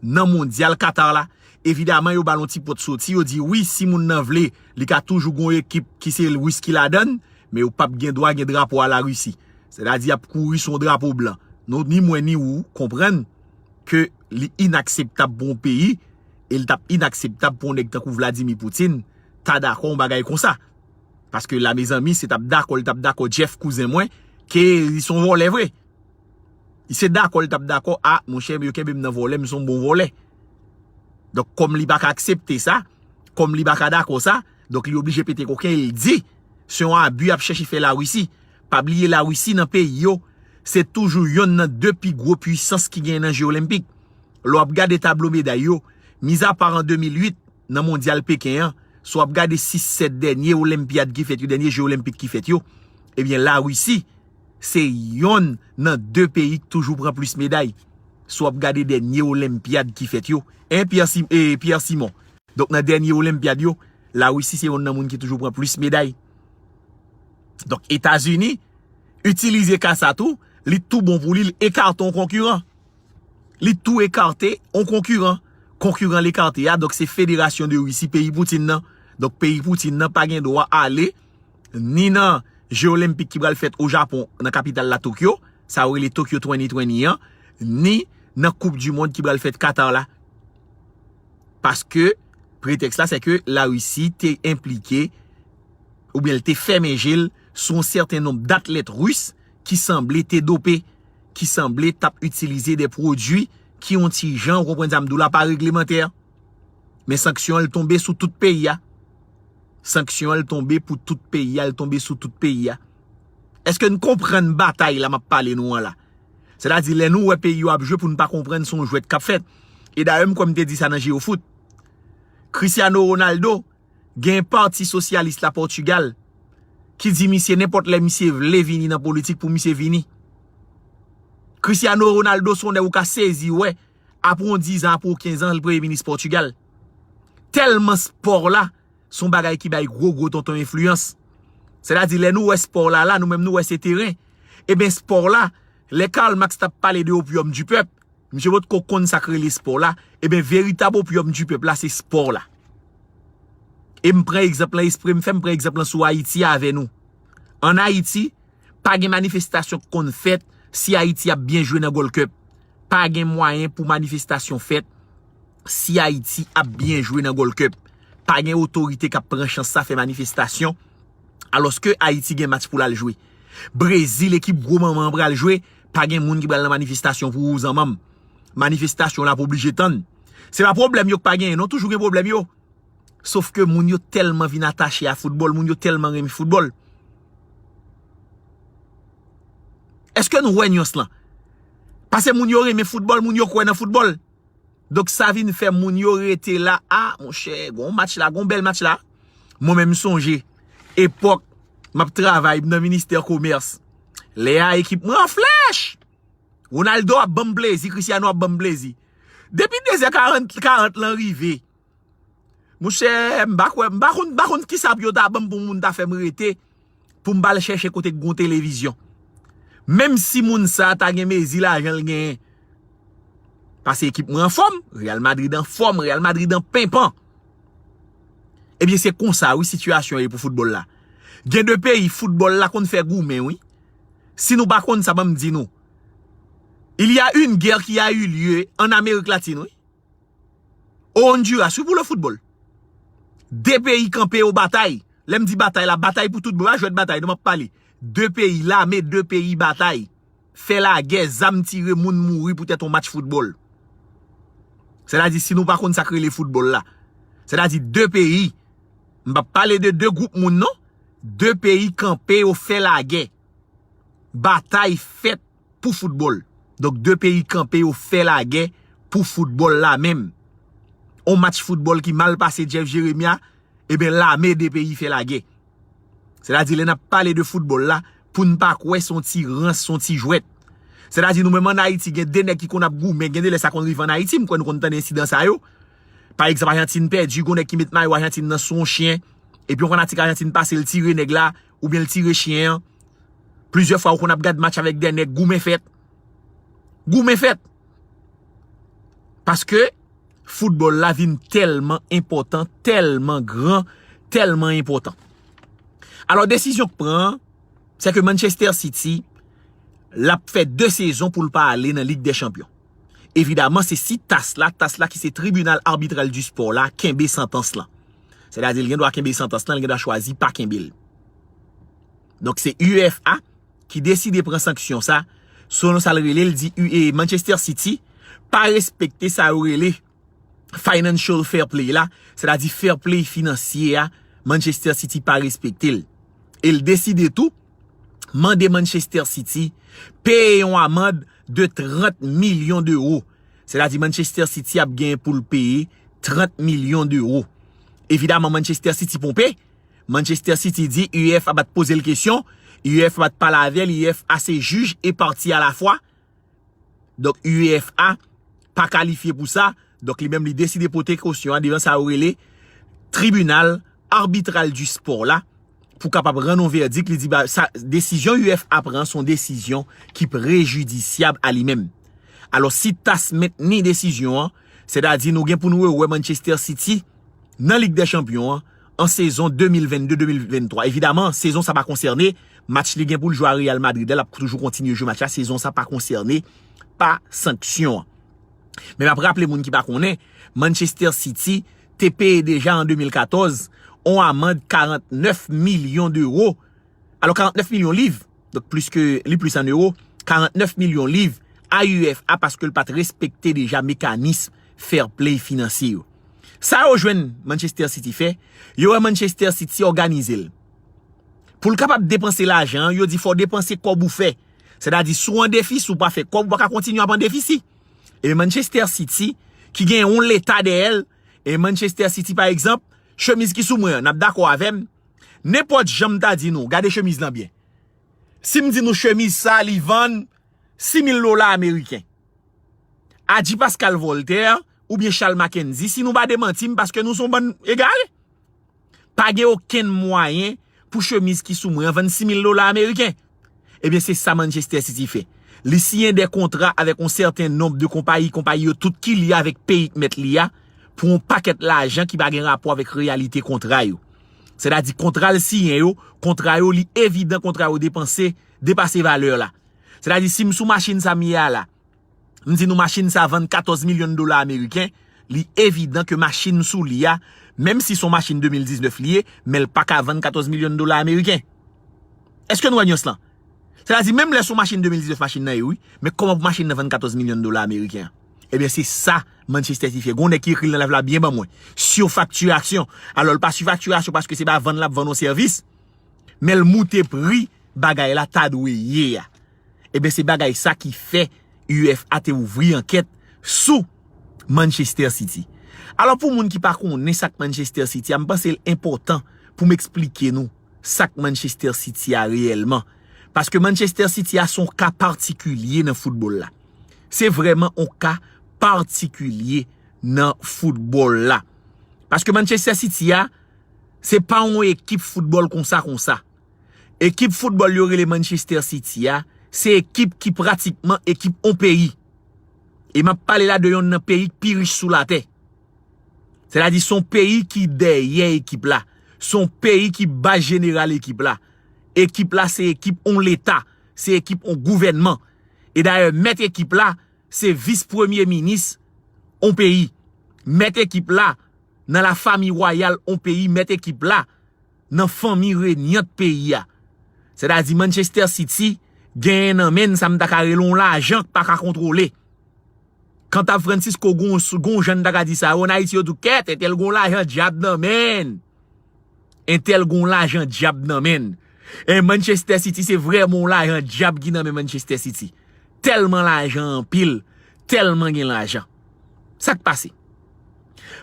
nan Mondyal Qatar la. Evidaman, yo ba l yon ti pòt soti, yo di wi, si moun nan vle, li ka toujou gen yon ekip ki se Ris ki ladan l, men yo p ap gen dwa gen drapo a Larisi. Sètadi y ap kouri sou yon drapo blan. Nou, ni mwen ni ou, konprann ke li inakseptab pou yon peyi, e l t ap inakseptab pou yon nèg tankou Vladimir Putin ta dakò yon bagay konsa. Paske la, mezanmi, se t ap dakò, li t ap dakò Jeff, kouzen mwen, ke li se yon vòlè vre. Li se dakò, li t ap dakò, a, monchè, yo kenbe m nan vòlè, m se yon bon vòlè. Donk, kòm li pa ka aksepte sa, kòm li pa ka dakò sa, donk li oblije pete koken, e l di, se yon abi y ap chèche fè Larisi. Pa bliye Larisi nan peyi yo, se toujou yonn nan de pi gwo pwisans ki genyen nan Je Olenpik. Lè w ap gade tablo meday yo, mizapa an de mil uit, nan Mondyal Peken an, si w ap gade sis sèt dènye Olenpyad ki fèt yo, dènye Je Olenpik ki fèt yo, ebyen Larisi se yonn nan de peyi ki toujou pran plis meday. Si w ap gade dènye Olenpyad ki fèt yo, en Pierre, Sim, eh, Pierre Simon. Donk nan dènye Olenpyad yo, Larisi se yonn nan moun ki toujou pran plis meday. Donk Etazini itilize ka sa tou, li tou bon pou li, l ekate yon konkiran. Li tou ekate yon konkiran. Konkiran l ekate a, donk se Federasyon de Risi, peyi Putin nan. Donk peyi Putin nan pa gen dwa ale ni nan Je Olenpik ki pral fèt o Japon, nan kapital la Tokyo, sa yo rele Tokyo twenty twenty an, ni nan Koup di Mond ki pral fèt Qatar la. Paske pretèks la, se ke Larisi te enplike oubyen l te fèmen je l sou yon sèten nonb datlèt ris ki sanble te dope, ki sanble t ap itilize de pwodui ki yon ti jan, ou konprann sa m di w la, pa reglemantè. Men sanksyon an, l tonbe sou tout peyi a. Sanksyon an, l tonbe pou tout peyi a, l tonbe sou tout peyi a. Èske n konprann batay la m ap pale nou an la? Sètadi, lè nou wè peyi yo ap jwe, pou n pa konprann se yon jwèt k ap fèt. E dayè, m kwè m te di sa nan Jeyo Foot. Cristiano Ronaldo, gen Pati Sosyalis la Pòtigal ki di misye nenpòt lè misye vle vini nan politik pou misye vini. Cristiano Ronaldo se yon nèg ou ka sezi wè, apre yon diz an, apre yon kenz an, l premye minis Pòtigal. Tèlman spò la se yon bagay ki bay gwo gwo tonton enfliyans. Sètadi, lè nou wè spò la la, nou menm nou wè se teren. Ebyen, spò la, lè Karl Marx t ap pale de opium du peuple, misye potko konn sa k rele spò la. Ebyen, veritab opium du peuple la, se spò la. E m pran egzanp lan espre m fè, m pran egzanp lan sou Ayiti avè nou. Ann Ayiti, pa gen manifestasyon k konn fèt si Ayiti ap byen jwe nan Gold Cup. Pa gen mwayen pou manifestasyon fèt si Ayiti ap byen jwe nan Gold Cup. Pa gen otorite k ap pran chans sa fè manifestasyon alòske Ayiti gen match pou l al jwe. Brezil, ekip gwo manman an pral jwe, pa gen moun ki pral nan manifestasyon pou ou, zanmanm. Manifestasyon l ap oblije tann. Se pa pwoblèm yo k pa genyen non, toujou gen pwoblèm yo. Sof ke moun yo tèlman vin atache a foutbòl, moun yo tèlman renmen foutbòl. Èske nou wè nyans lan? Paske moun yo renmen foutbòl, moun yo kwè nan foutbòl. Donk sa vin fè moun yo rete la, a, monchè, gon match la, gon bèl match la. Mwen menm m sonje, epòk m ap travay nan ministè komès. Lè a ekip mwen an flèch! Ronaldo ap ban m plezi, Cristiano ap ban m plezi. Depi de zè karant, karant lan rive, monchè, m pa kwè, m pa konn, m pa konn kisa pou yo ta ban m pou moun ta fè m rete. pou m pa al chèche kote k gon televizyon. Menm si moun sa ta gen mezi lajan l genyen. Pase ekip mwen anfòm, Real Madrid anfòm, Real Madrid an penpan. Ebyen, se konsa, wi, sitiyasyon ye pou foutbòl la. Gen de peyi, foutbòl la konn fè goumen, wi. Si nou pa konn sa, ban m di nou. Il y a une guerre qui a eu lieu en Amérique latine, wi. O Honduras, wi, pou le football. De peyi kanpe yo batay. Lè m di batay la, batay pou tout bon, pa jwèt batay, non, m ap pale. De peyi, lame de peyi batay. Fè lagè, zam tire, moun mouri poutèt yon match foutbòl. Sètadi, si nou pa konn sa k rele foutbòl la, sètadi de peyi, m p ap pale de de gwoup moun, non, de peyi kanpe yo fè lagè. Batay fèt pou foutbòl. Donk, de peyi kanpe yo fè lagè pou foutbòl la menm. On match foutbòl ki mal pase Jeff Jeremia, ebyen, lame de peyi fè lagè. Sètadi, lè n ap pale de foutbòl la, pou n pa kwè se yon ti rans, se yon ti jwèt. Sètadi, nou menm ann Ayiti, gen de nèg ki konn ap goumen, gen de lè sa konn rive ann Ayiti, m kwè nou konn tande ensidan sa yo. Pa egzanp, Ajantin pèdi, gon nèg ki met mayo Ajantin nan sou yon chen, epi yon fanatik Ajantin pase, l tire nèg la, oubyen l tire chen an. Plizyè fwa, ou konn ap gad match avèk de nèg, goumen fèt. Goumen fèt. Paske foutbòl la vin tèlman enpòtan, tèlman gran, tèlman enpòtan. Alò, desizyon k pran an, se ke Manchester City, l ap fè de sezon pou l pa ale nan Lig dè Chanpyon. Evidaman, se si tas la, tas la ki se Tribunal Arbitral du Sport la, kenbe santans lan. Sètadi, l gen dwa kenbe santans lan, l gen dwa chwazi pa kenbe l. Donk, se UEFA ki deside pran sanksyon sa, selon sa l rele, l di U E Manchester City pa respekte sa yo rele financial fair play la, sètadi fair play finansye a, Manchester City pa respekte l. E l deside tou mande Manchester City peye yon amann de trant milyon dewo. Sètadi Manchester City ap gen pou l peye trant milyon dewo. Evidaman, Manchester City ponpe. Manchester City di U F A pa t poze l kesyon, U F A pa t pale avè l, U F A se jij e pati alafwa. Donk, U F A pa kalifye pou sa. Donk, li menm, li deside pote kosyon an devan sa yo rele Tribunal Arbitral du Sport la, pou kapab rann yon vèdik. Li di, ba, sa, desizyon U F A pran, se yon desizyon ki prejidisyab a li menm. Alò, si tas mentni desizyon an, sètadi nou gen pou nou rewè Manchester City nan Lig dè Chanpyon an, an sezon de mil vennde de mil venntwa. Evidaman, sezon sa pa konsène, match li gen pou l jwe a Real Madrid la, l ap toujou kontinye jwe match la, sezon sa pa konsène pa sanksyon an. Men m ap raple moun ki pa konnen, Manchester City te peye deja an de mil katòz on amann karantnèf milyon dewo. Alò, karantnèf milyon liv, donk plis ke, li plis an ewo, karantnèf milyon liv a U F A paske l pa t respekte deja mekanis fair play finansye yo. Sa yo jwenn Manchester City fè, yo wè Manchester City òganize l. Pou l kapab depanse lajan an, yo di fò w depanse kòb ou fè. Sètadi, si w an defisi, w pa fè kòb, ou pa ka kontinye ap an defisi. E Manchester City, ki gen yon leta dèyè l, e Manchester City, pa egzanp, chemiz ki sou mwen an, n ap dakò avè m, nenpòt jan m ta di nou, gade chemiz lan byen. Si m di nou chemiz sa, li vann sis mil dola ameriken. Adji Pascal Voltaire oubyen Charles Mackenzie, si nou pa demanti m, paske nou se yon bann egare. Pa gen okenn mwayen pou chemiz ki sou mwen an vann sis mil dola ameriken. Ebyen, se sa Manchester City fè. Li siyen de kontra avèk yon sèten nonb de konpayi, konpayi yo tout ki lye avèk peyi k mèt li a, pou yon pakèt lajan ki pa gen rapò avèk reyalite kontra yo. Sètadi, kontra l siyen yo, kontra yo, li evidan kontra yo depanse, depase valè la. Sètadi, si m sou machin sa m ye a la, m di nou machin sa vann katòz milyon dola ameriken, li evidan ke machin sou li a, menm si se yon machin de mil diznèf li ye, men l pa ka vann katòz milyon dola ameriken. Èske nou wè nyans lan? Sètadi, menm lè se yon machin de mil diznèf machin nan ye, wi, men kòman pou machin nan vann katòz milyon dola ameriken an? Ebyen, se sa Manchester City fè. Gon nèg ki ekri l nan live la byen ban mwen. Surfacturation. Alò, l pa surfacturation paske se pa vann l ap vann yon sèvis, men l moute pri bagay la ta dwe ye a. Ebyen, se bagay sa ki fè U F A te ouvri ankèt sou Manchester City. Alò, pou moun ki pa konnen sa k Manchester City a, m panse l enpòtan pou m eksplike nou sa k Manchester City a reyèlman. Paske Manchester City a se yon ka patikilye nan foutbòl la. Se vrèman yon ka patikilye nan foutbòl la. Paske Manchester City a, se pa yon ekip foutbòl konsa, konsa. Ekip foutbòl yo rele Manchester City a, se ekip ki pratikman ekip on peyi. E m ap pale la de yonn nan peyi k pi rich sou latè. Sètadi, se yon peyi ki dèyè ekip la. Se yon peyi ki baz jeneral ekip la. Ekip la, se ekip on leta. Se ekip on gouvènman. E dayè, mèt ekip la, se vis premye minis on peyi. Mèt ekip la, nan lafanmi wayal on peyi, mèt ekip la, nan fanmi renyant peyi a. Sètadi Manchester City genyen nan men n sa m ta ka rele yon lajan k pa ka kontwole. Kanta Francisco gon, gon jan n ta ka di sa, yo, an Ayiti yo tou kèt, entèl gon lajan dyab nan men n. Entèl gon lajan dyab nan men n. E Manchester City se vrèman yon lajan dyab ki nan men Manchester City. Tèlman lajan anpil, tèlman gen lajan. Sa k pase?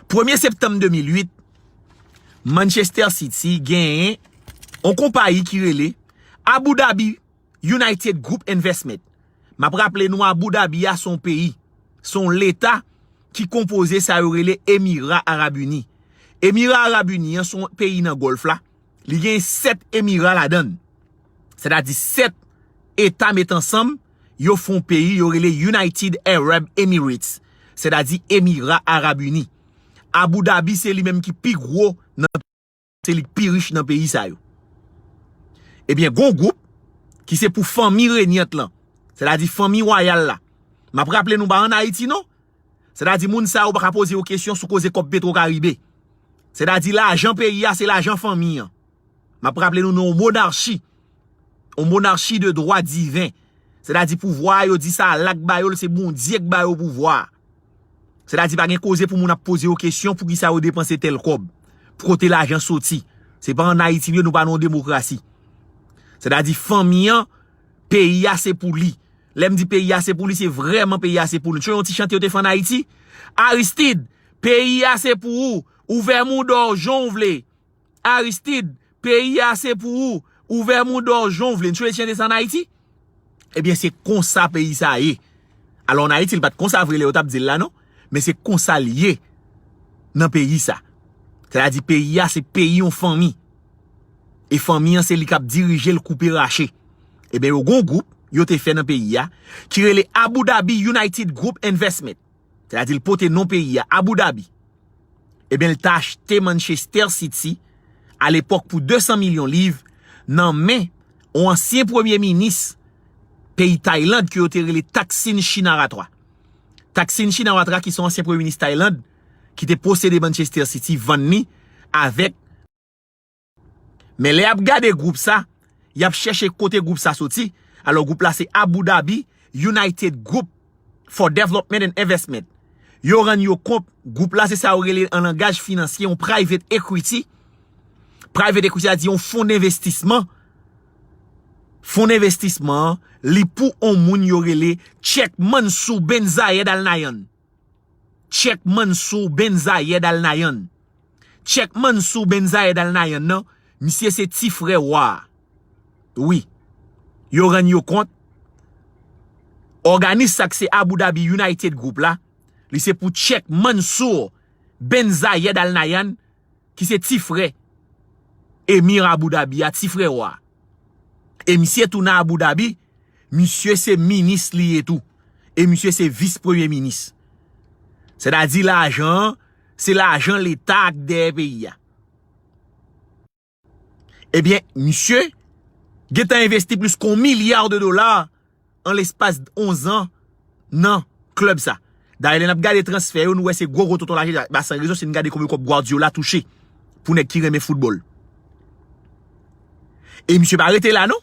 Premye septanm de mil uit, Manchester City genyen yon konpayi ki rele Abu Dhabi United Group Investment. M ap raple nou, Abu Dhabi a se yon peyi, se yon leta ki konpoze sa yo rele Emira Arab Ini. Emira Arab Ini an se yon peyi nan Gòlf la. Li gen sèt emira ladan l. Sètadi sèt eta met ansanm, yo fè yon peyi, yo rele United Arab Emirates. Sètadi Emira Arab Ini. Abu Dhabi se li menm ki pi gwo nan, se li k pi rich nan peyi sa yo. Ebyen, gon gwoup ki se pou fanmi renyant lan, sètadi fanmi wayal la. M ap raple nou pa ann Ayiti non. Sètadi moun sa yo pa ka poze yo kesyon sou koze kòb Petro Karibe. Sètadi lajan peyi a se lajan fanmi an. M ap raple nou, nou yon monarchi. Yon monarchi de dwa diven. Sètadi pouvwa a, yo di sa Allah k ba yo l, se Bondye k ba yo pouvwa a. Sètadi pa gen koze pou moun ap poze yo kesyon poukisa yo depanse tèl kòb, pou kote lajan soti. Se pa ann Ayiti nou ye, nou pa nan yon demokrasi. Sètadi fanmi an, peyi a se pou li. Lè m di peyi a se pou li, se vrèman peyi a se pou li. Tchon, yon ti chante yo te fè ann Ayiti. Aristide, peyi a se pou ou. Ouvè mouda w jan w vle. Aristide, peyi a se pou ou. Ouvè mouda w jan w vle. N chwe chante sa ann Ayiti? Ebyen, se konsa peyi sa ye. Alò, ann Ayiti, li pa t konsa vre lè yo t ap di l la, non. Men se konsa l ye nan peyi sa. Sètadi, peyi a, se peyi yon fanmi. E fanmi an, se li k ap dirije l, koupe rache. Ebyen, yo gon gwoup, yo te fè nan peyi a, ki rele Abu Dhabi United Group Investment. Sètadi, l pote non peyi a, Abu Dhabi. Ebyen, l ta achte Manchester City alepòk pou de san milyon liv nan men yon ansyen premye minis peyi Tayland ke yo te rele Thaksin Shinawatra. Thaksin Shinawatra, ki se yon ansyen premye minis Tayland, ki te posede Manchester City, vann li avèk Men lè y ap gade gwoup sa, y ap chèche kote gwoup sa soti. Alò, gwoup la se Abu Dhabi United Group for Development and Investment. Yo rann yo kont, gwoup la se sa yo rele an langaj finansye yon private equity. Private equity a di yon fon envestisman. Fon envestisman an, li pou on moun yo rele Sheikh Mansour bin Zayed Al Nahyan. Sheikh Mansour bin Zayed Al Nahyan. Sheikh Mansour bin Zayed Al Nahyan nan, misye se ti frè wa a. Wi. Yo rann yo kont, òganis sa k se Abu Dhabi United Group la, li se pou Sheikh Mansour bin Zayed Al Nahyan, ki se ti frè emir Abu Dhabi a, ti frè wa a. E misye tou nan Abu Dhabi, misye se minis li ye tou. E misye se vis premye minis. Sètadi lajan an, se lajan leta k dèyè peyi a. Ebyen, misye gentan envesti plis ke yon milya de dola an lespas onz an nan klèb sa. Dayè, lè n ap gade transfè yo, nou wè se gwo gwo tonton lajan, ba san rezon si n gade konbyen kòb Guardiola touche pou nèg ki renmen foutbòl. E misye pa rete la non.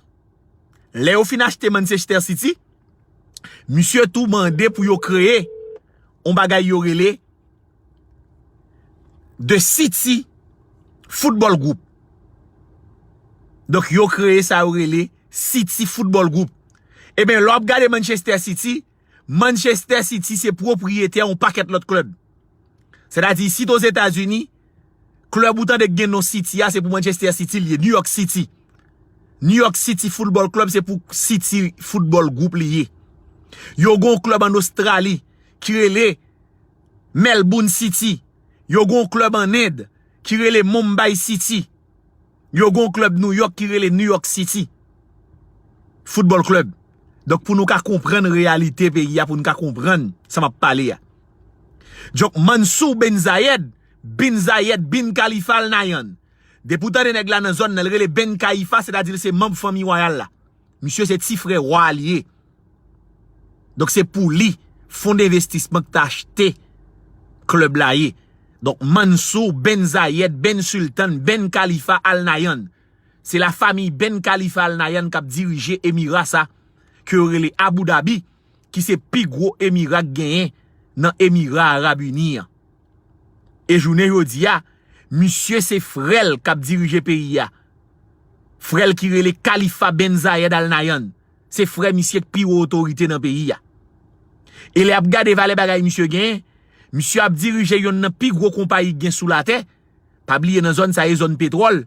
Lè yo fin achte Manchester City, misye tou mande pou yo kreye yon bagay yo rele The City Football Group. Donk, yo kreye sa yo rele City Football Group. Ebyen, lè w ap gade Manchester City, Manchester City se pwopriyetè yon pakèt lòt klèb. Sètadi, isit Ozetazini, klèb ou tande k gen non City a, se pou Manchester City l ye, New York City. New York City Football Club se pou City Football Group li ye. Yo gen yon klèb ann Ostrali ki rele Melbourne City. Yo gen yon klèb ann End ki rele Mumbai City. Yo gen yon klèb New York ki rele New York City Football Club. Donk, pou nou ka konprann reyalite peyi a, pou nou ka konprann sa m ap pale a. Donk, Mansour Ben Zayed, Bin Zayed, Bin Khalifa Al Nahyan. Depi w tande nèg la nan zòn nan, l rele Ben Khalifa, sètadi l se manm fanmi wayal la. Misye se ti frè wa a li ye. Donk, se pou li, fon denvestisman ki t achte klèb la ye. Donk, Mansour Ben Zayed, Ben Sultan, Ben Khalifa Al Nahyan. Se lafanmi Ben Khalifa Al Nahyan k ap dirije emira sa, ke yo rele Abu Dhabi, ki se pi gwo emira k genyen nan Emira Arab Ini an. E jounen jodi a, misye se frè l k ap dirije peyi a. Frè l ki rele Khalifa Ben Zayed Al Nahyan. Se frè misye k pi wo otorite nan peyi a. E lè ap gade valè bagay misye genyen, misye ap dirije yonn nan pi gwo konpayi k gen sou latè. Pa bliye nan zòn sa e zòn petwòl.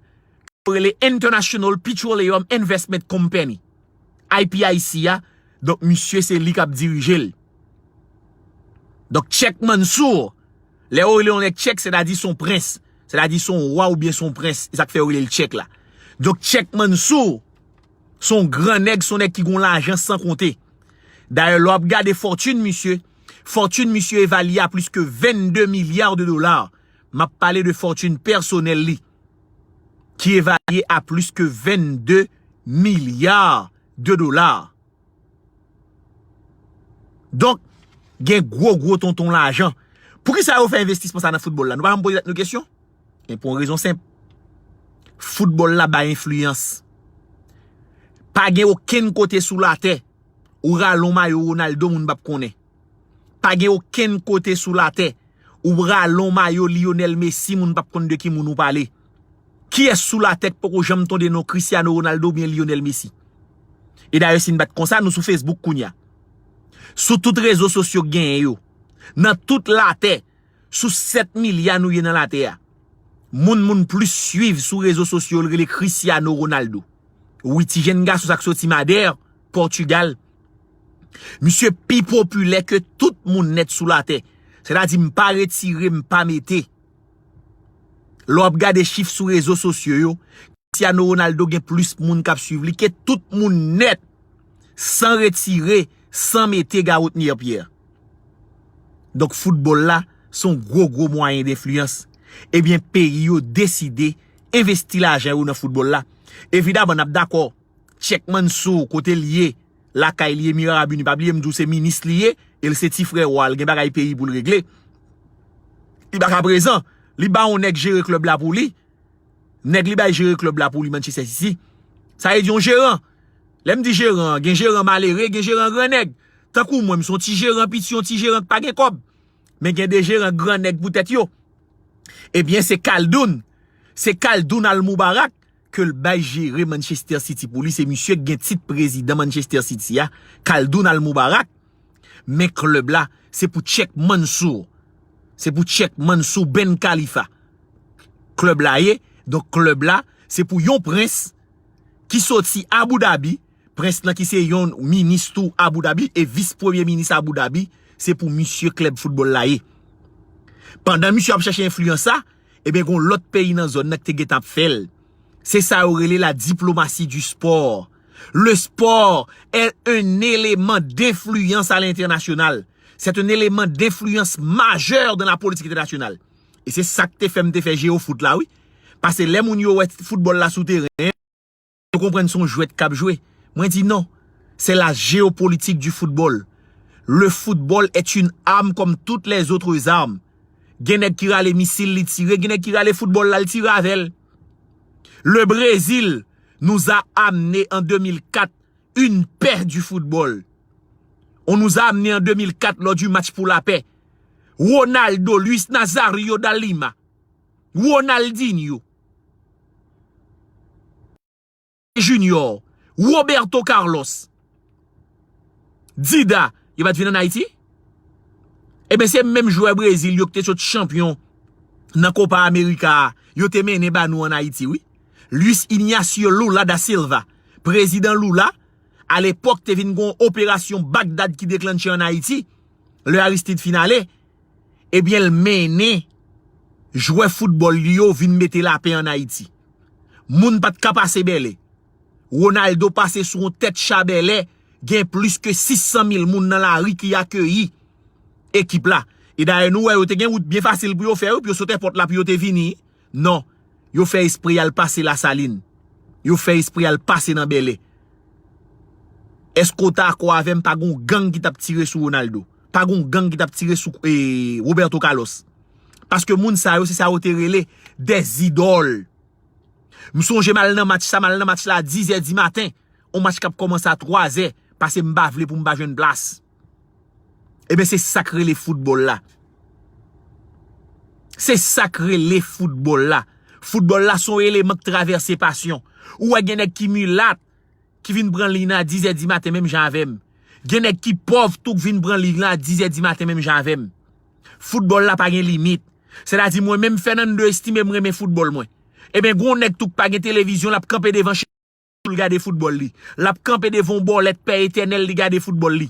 Yo rele International Petroleum Investment Company, I P I C a. Donk, misye se li k ap dirije l. Donk, Cheikh Mansour, lè yo rele yon nèg Cheikh, sètadi se yon prens. Sètadi se yon wa oubyen se yon prens. E sa k fè yo rele l Cheikh la. Donk, Cheikh Mansour, se yon gran nèg, se yon nèg ki gen lajan san konte. Dayè, lè w ap gade fòtin misye, fòtin misye evalye a plis ke vennde milya de dola. M ap pale de fòtin pèsonèl li, ki evalye a plis ke vennde milya de dola. Donk, gen gwo, gwo tonton lajan. Poukisa yo fè envestisman sa nan foutbòl la? Nou pa janm poze tèt nou kesyon? Gen pou yon rezon senp. Foutbòl la bay enfliyans. Pa gen okenn kote sou latè ou rale yon mayo Ronaldo, moun p ap konnen. Pa gen okenn kote sou latè ou rale yon mayo Lionel Messi, moun p ap konn de ki moun ou pale. Kiyès sou latè k poko janm tande non Cristiano Ronaldo oubyen Lionel Messi? E dayè, si n bat konsa, nou sou Facebook kounye a. Sou tout rezo sosyo k genyen yo, nan tout latè, sou sèt milya nou ye nan latè a, moun moun plis swiv sou rezo sosyo, l rele Cristiano Ronaldo. Wi, ti jenn gason sa k soti Madère, Pòtigal. Misye pi popilè ke tout moun nèt sou latè. Sètadi, m pa retire, m pa mete. Lè w ap gade chif sou rezo sosyo yo, Cristiano Ronaldo gen plis moun k ap swiv li ke tout moun nèt, san retire, san mete Garot Pierre. Donk, foutbòl la, se yon gwo, gwo mwayen denfliyans. Ebyen, peyi yo deside envesti lajan yo nan foutbòl la. Evidaman, n ap dakò, Cheikh Mansour, kote l ye, lakay li, Emira Arab Ini, pa bliye m di w se minis li ye, e l se ti frè wa, l gen bagay peyi pou l regle. Li pa ka prezan, li ba yon nèg jere klèb la pou li, nèg li bay jere klèb la pou li, Manchester City. Sa vle di yon jeran. Lè m di jeran, gen jeran malere, gen jeran gran nèg. Tankou mwen, m se yon ti jeran piti, yon ti jeran k pa gen kòb. Men gen de jeran gran nèg pou tèt yo. Ebyen, se Khaldoun. Se Khaldoun Al Mubarak ke l bay jere Manchester City pou li. Se misye k gen tit prezidan Manchester City a, Khaldoun Al Mubarak. Men klèb la, se pou Cheikh Mansour. Se pou Cheikh Mansour Ben Khalifa klèb la ye. Donk, klèb la, se pou yon prens ki soti Abu Dhabi, prens lan ki se yon minis tou Abu Dhabi, e vis premye minis Abu Dhabi, se pou misye klèb foutbòl la ye. Pandan misye ap chèche enfliyans sa, ebyen, gen yon lòt peyi nan zòn nan ki te gentan ap fè l. Se sa yo rele la diplomasi du sport. Le sport est un élément d'influence à l'international. C'est un élément d'influence majeur dans la politique internationale. E se sa k te fè m te fè jeyo fout la, wi. Paske lè moun yo wè foutbòl la sou teren, yo konprann se yon jwèt k ap jwe. Mwen di non. C'est la géopolitique du football. Le football est une arme comme toutes les autres armes. Gen nèg ki rale misil, li tire, gen nèg ki rale foutbòl la, li tire avè l. Le Brésil nous a amené en deux mille quatre une paix du football. On nous a amené en deux mille quatre lors du match pour la paix. Ronaldo, Luis Nazario da Lima, Ronaldinho, Junior, Roberto Carlos, Dida, yo pa t vin ann Ayiti? Ebyen, se menm jwè Brezil yo ki te sot chanpyon nan Copa America a, yo te mennen ba nou ann Ayiti, wi. Luis Ignacio Lula da Silva, prezidan Lula, alepòk te vin gon operasyon Bagdad ki deklanche ann Ayiti, lè Aristide fin ale, ebyen, l mennen jwè foutbòl li yo vin mete lapè ann Ayiti. Moun pa t ka pase bèlè. Ronaldo pase sou yon tèt cha bèlè, gen plis ke sis san mil moun nan lari ki akeyi ekip la. E dayè nou wè yo te gen wout byen fasil pou yo fè wi, pou yo sot èpòt la pou yo te vini. Non, yo fè espre y al pase Lasalin. Yo fè espre y al pase nan bèlè. Èske w ta dakò avè m, pa gon gang ki t ap tire sou Ronaldo? Pa gon gang ki t ap tire sou e, Roberto Carlos? Paske moun sa yo, se sa yo te rele des idoles. M sonje m al nan match sa, m al nan match la a dizè di maten. On match k ap kòmanse a twazè, paske m pa vle pou m pa jwenn plas. Ebyen, se sa k rele foutbòl la. Se sa k rele foutbòl la. Foutbòl la se yon eleman k travèse pasyon. Ou wè gen nèg ki milat, ki vin pran liy nan a dizè di maten menm jan avè m. Gen nèg ki pòv tou k vin pran liy nan a dizè di maten menm jan avè m. Foutbòl la pa gen limit. Sètadi mwen menm Fernando Estime m renmen foutbòl mwen. Ebyen gon nèg tou k pa gen televizyon l ap kanpe devan ch pou l gade foutbòl li. L ap kanpe devan yon bòlèt Pè Etènèl li gade foutbòl li.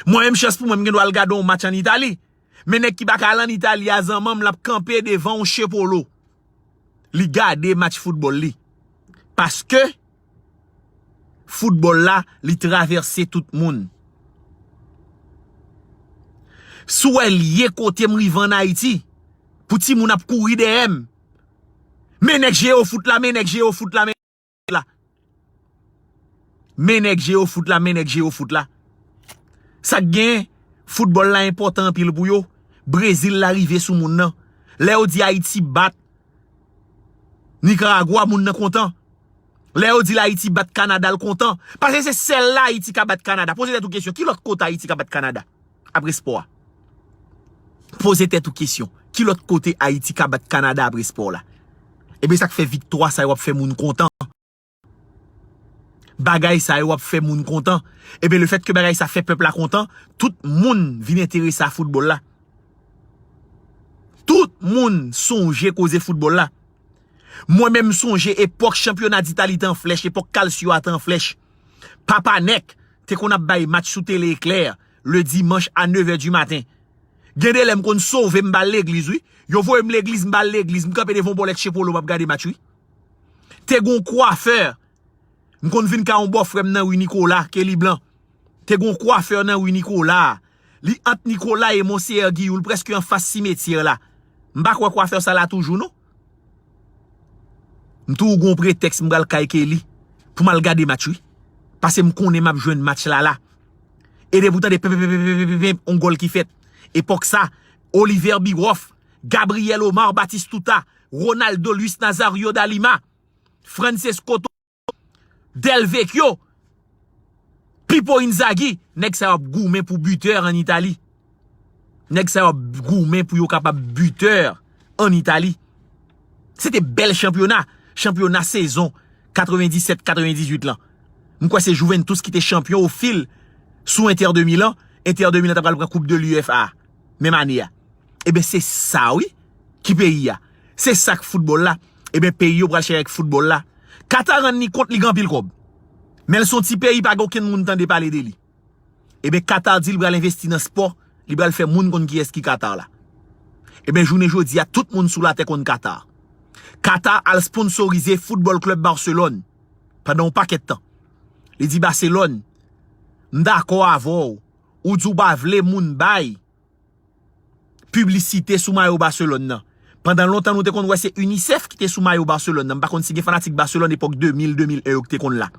Mwen menm chans pou mwen m gen dwa al gade yon match ann Itali. Men nèg ki pa ka al ann Itali a zanmanm l ap kanpe devan yon Chepolo. Li gade match foutbòl li. Paske foutbòl la, li travèse tout moun. Si w wè l ye kote m rive ann Ayiti, pou timoun ap kouri dèyè m. Men nèg Jeyo fout la, men nèg Jeyo fout la, men la. Men nèg Jeyo fout la, men nèg Jeyo fout la. Sa k gen, foutbòl la enpòtan anpil pou yo. Brezil la rive sou moun nan. Lè yo di Ayiti bat Nikaragwa, moun nan kontan. Lè yo di l Ayiti bat Kanada, l kontan. Paske se sèl la Ayiti ka bat Kanada. Poze tèt ou kesyon, ki lòt kote Ayiti ka bat Kanada? Apre spò a. Poze tèt ou kesyon, ki lòt kote Ayiti ka bat Kanada apre spò la? Ebyen, sa k fè viktwa sa yo ap fè moun kontan. Bagay sa yo ap fè moun kontan. Ebyen, lefètke bagay sa fè pèp la kontan, tout moun vin enterese a foutbòl la. Tout moun sonje koze foutbòl la. Mwen menm m sonje epòk chanpyona Ditali te an flèch, epòk Calcio a te an flèch. Papa Nèk te konn ap bay match sou tele eklè, le dimanch a nevè di maten. Gen de lè m konn sove m ba l legliz wi. Yo voye m legliz, m ba l legliz, m kanpe devan yon bòlèt Chepolo m ap gade match wi. Te gon kwafè. M konn vin ka yon bòfrè m nan ri Nikola, Kelly Blanc. Te gon kwafè nan ri Nikola. Li ant Nikola e Monseyè Giyou, l prèske anfas simetyè la. M pa kwè kwafè sa la toujou non. M toujou gon pretèks m pral kay Kelly pou m al gade match wi. Paske m konnen m ap jwenn match la la. E depi w tande pep pep pep pep pep pep, on gòl ki fèt. Epòk sa, Oliver Biroff, Gabriel Omar Batistuta, Ronaldo Luis Nazario da Lima, Francesco Del Vecchio, Pipo Inzaghi, nèg sa yo ap goumen pou bitè ann Itali. Nèg sa yo ap goumen pou yo kapab bitè ann Itali. Se te bèl chanpyona, chanpyona sezon katrevendisèt katrevendizwit lan. M kwè se Juventus ki te chanpyon ofil sou Inter de Milan. Inter de Milan ta pral pran koup de l'UEFA menm ane a. Ebyen, se sa wi ki peyi a. Se sa k foutbòl la. Ebyen, peyi yo pral chèche ak foutbòl la. Qatar rann li kont li gen anpil kòb. Men l se yon ti peyi pa gen okenn moun tande pale de li. Ebyen, Qatar di l pral envesti nan spò, li pral fè moun konn kiyès ki Qatar la. Ebyen, jounen jodi a, tout moun sou latè konn Qatar. Qatar al sponsorize Football Club Barcelone pandan yon pakèt tan. Li di Barcelone, m dakò avè w, ou di w pa vle moun bay piblisite sou mayo Barcelone nan. Pandan lontan nou te konn wè se UNICEF ki te sou mayo Barcelone nan. M pa konn si gen fanatik Barcelone epòk de mil, de mil en yo ki te konn la.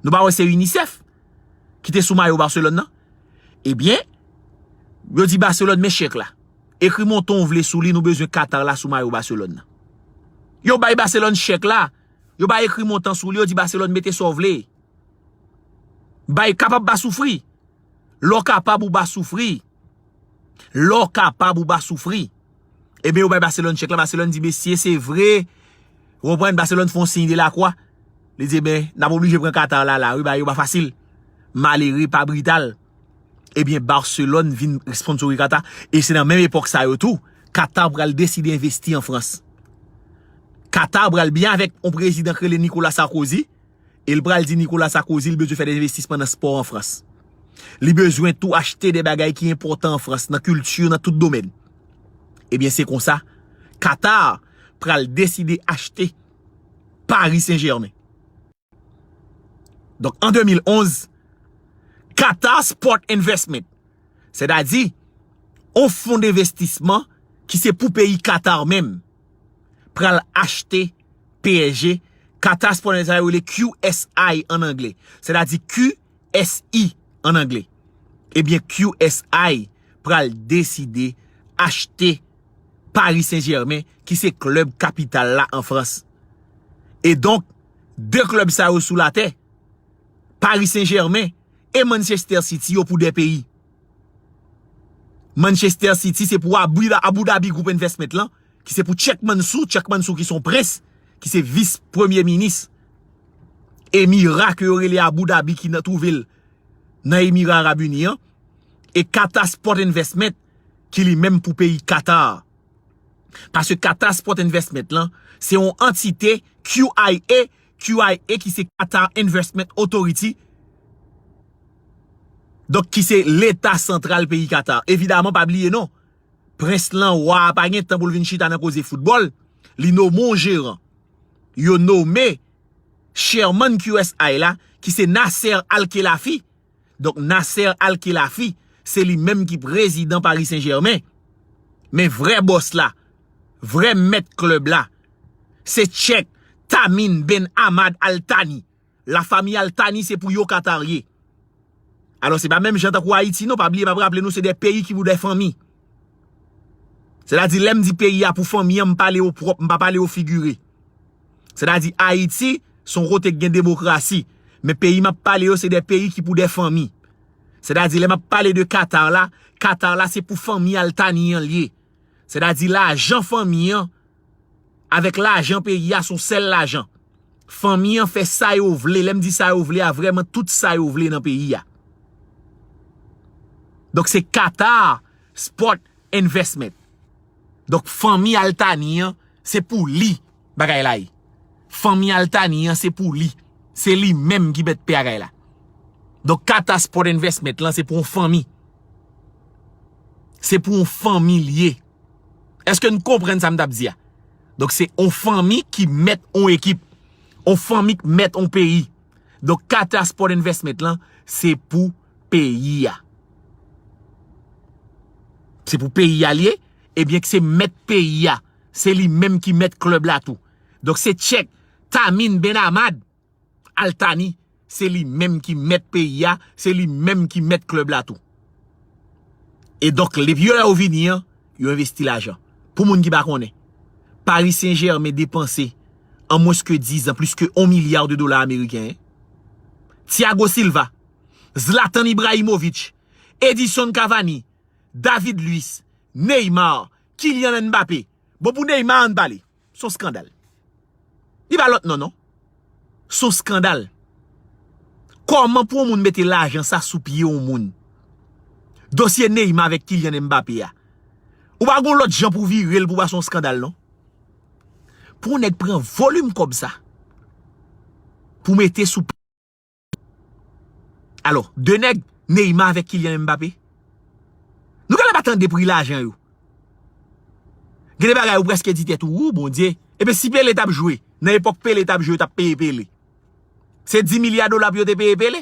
Nou pa wè se UNICEF ki te sou mayo Barcelone nan? Ebyen, yo di Barcelone men chèk la. Ekri montan w vle sou li, nou bezwen Qatar la sou mayo Barcelone nan. Yo bay Barcelone chèk la. Yo bay ekri montan sou li, yo di Barcelone mete sa w vle. Bay kapab pa soufri. Lè w kapab ou pa soufri. Lè w kapab ou pa soufri. Ebyen, yo bay Barcelone chèk la. Barcelone di, mesye, se vre. Ou konprann? Barcelone fè yon siy de lakwa. Li di, ebyen, n ap oblije pran Qatar la, la. Wi, bagay yo pa fasil. Malere, pa brital. Ebyen, Barcelone vin sponsorize Qatar. E se nan menm epòk sa yo tou, Qatar pral deside envesti an Frans. Qatar pral byen avèk yon prezidan k rele Nicolas Sarkozy. E l pral di Nicolas Sarkozy l bezwen fè de envestisman nan spò an Frans. Li bezwen tou achte de bagay ki enpòtan an Frans, nan kilti, nan tout domèn. Ebyen, se konsa, Qatar pral deside achte Paris Saint-Germain. Donk, an de mil onz, Qatar Sport Investment, sètadi, yon fon denvestisman ki se pou peyi Qatar menm, pral achte P S G, Qatar Sport Investment, sa yo rele Q S I an angle, sètadi Q S I an angle. Ebyen, Q S I pral deside achte Paris Saint-Germain, ki se klèb kapital la an Frans. E donk, de klèb sa yo sou latè, Paris Saint-Germain e Manchester City, yo pou de peyi. Manchester City se pou Abu, Abu Dhabi Group Investment lan, ki se pou Sheikh Mansour, Sheikh Mansour ki se yon prens, ki se vis premye minis emira ke yo rele Abu Dhabi ki nan twouve l nan Emira Arab Ini an, e Qatar Sport Investment ki li menm pou peyi Qatar. Paske Qatar Sport Investment lan, se yon antite Q I A, Q I A ki se Qatar Investment Authority, donk ki se leta santral peyi Qatar. Evidaman, pa bliye non, prens lan, wa a pa gen tan pou l vin chita nan koze foutbòl, li nome yon jeran. Yo nome chairman Q S I la, ki se Nasser Al-Khelaifi. Donk, Nasser Al-Khelaifi, se li menm ki prezidan Paris Saint-Germain. Men vrè bòs la, vrè mèt klèb la, se Tchèk Tamim Ben Hamad Al Thani. Lafanmi Al Thani se pou yo Katar ye. Alò, se pa menm jan tankou Ayiti, non, pa bliye, m ap raple nou, se de peyi ki pou de fanmi. Sètadi, lè m di peyi a pou fanmi an, m pale yo pwòp, m pa pale yo figire. Sètadi, Ayiti, se yon kote ki gen demokrasi. Men peyi m ap pale yo, se de peyi ki pou de fanmi. Sètadi, lè m ap pale de Qatar la, Qatar la, se pou fanmi Al Thani an l ye. Sètadi, lajan fanmi an, avèk lajan peyi a, se yon sèl lajan. Fanmi an fè sa yo vle. Lè m di sa yo vle a, vrèman tout sa yo vle nan peyi a. Donk, se Qatar Sport Investment. Donk, fanmi Al Thani an, se pou li bagay la ye. Fanmi Al Thani an, se pou li. Se li menm ki mèt bagay la. Donk, Qatar Sport Investment lan, se pou yon fanmi. Se pou yon fanmi l ye. Èske n konprann sa m t ap di a? Donk, se yon fanmi ki mèt yon ekip. Yon fanmi k mèt yon peyi. Donk, Qatar Sport Investment lan, se pou peyi a. Se pou peyi a l ye, ebyen, se mèt peyi a. Se li menm ki mèt klèb la tou. Donk, se Tchèk Tamim Ben Hamad Al Thani, se li menm ki mèt peyi a, se li menm ki mèt klèb la tou. E donk, depi yo lè yo vini an, yo envesti lajan. Pou moun ki pa konnen, Paris Saint-Germain depanse, an mwens ke diz an, plis ke yon milya de dola ameriken, en. Thiago Silva, Zlatan Ibrahimovic, Edinson Cavani, David Luiz, Neymar, Kylian Mbappé. Bon, pou Neymar, ann pale. Se yon skandal. Li pa lòt non, non. Se yon skandal. Kòman pou yon moun mete lajan sa sou pye yon moun? Dosye Neymar avèk Kylian Mbappé a. Ou pa gon lòt jan pou vire l pou pa se yon skandal, non. Pou yon nèg pran volim kòb sa, pou mete sou Alò, de nèg, Neymar avèk Kylian Mbappé. Nou genlè pa tande pri lajan yo. Gen de bagay ou prèske di tèt ou, ou, Bondye. Ebyen, si Pele t ap jwe, nan epòk Pele t ap jwe, yo t ap peye Pele. Se dis milya dola pou yo te peye Pele.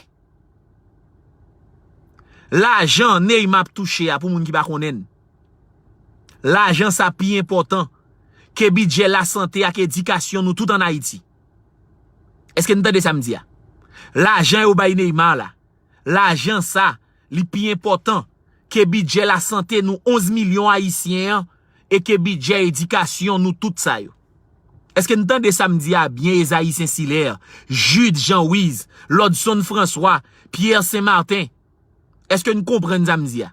Lajan Neymar ap touche a, pou moun ki pa konnen l, lajan sa pi enpòtan ke bidjè lasante ak edikasyon nou tout ann Ayiti. Èske n tande sa m di a? Lajan yo bay Neymar la, lajan sa, li pi enpòtan ke bidjè lasante nou onz milyon Ayisyen an e ke bidjè edikasyon nou tout sa yo. Èske n tande sa m di a byen, Ezayi Sensilè, Jude Jean Wiz, Lodson François, Pierre Saint Martin? Èske n konprann sa m di a?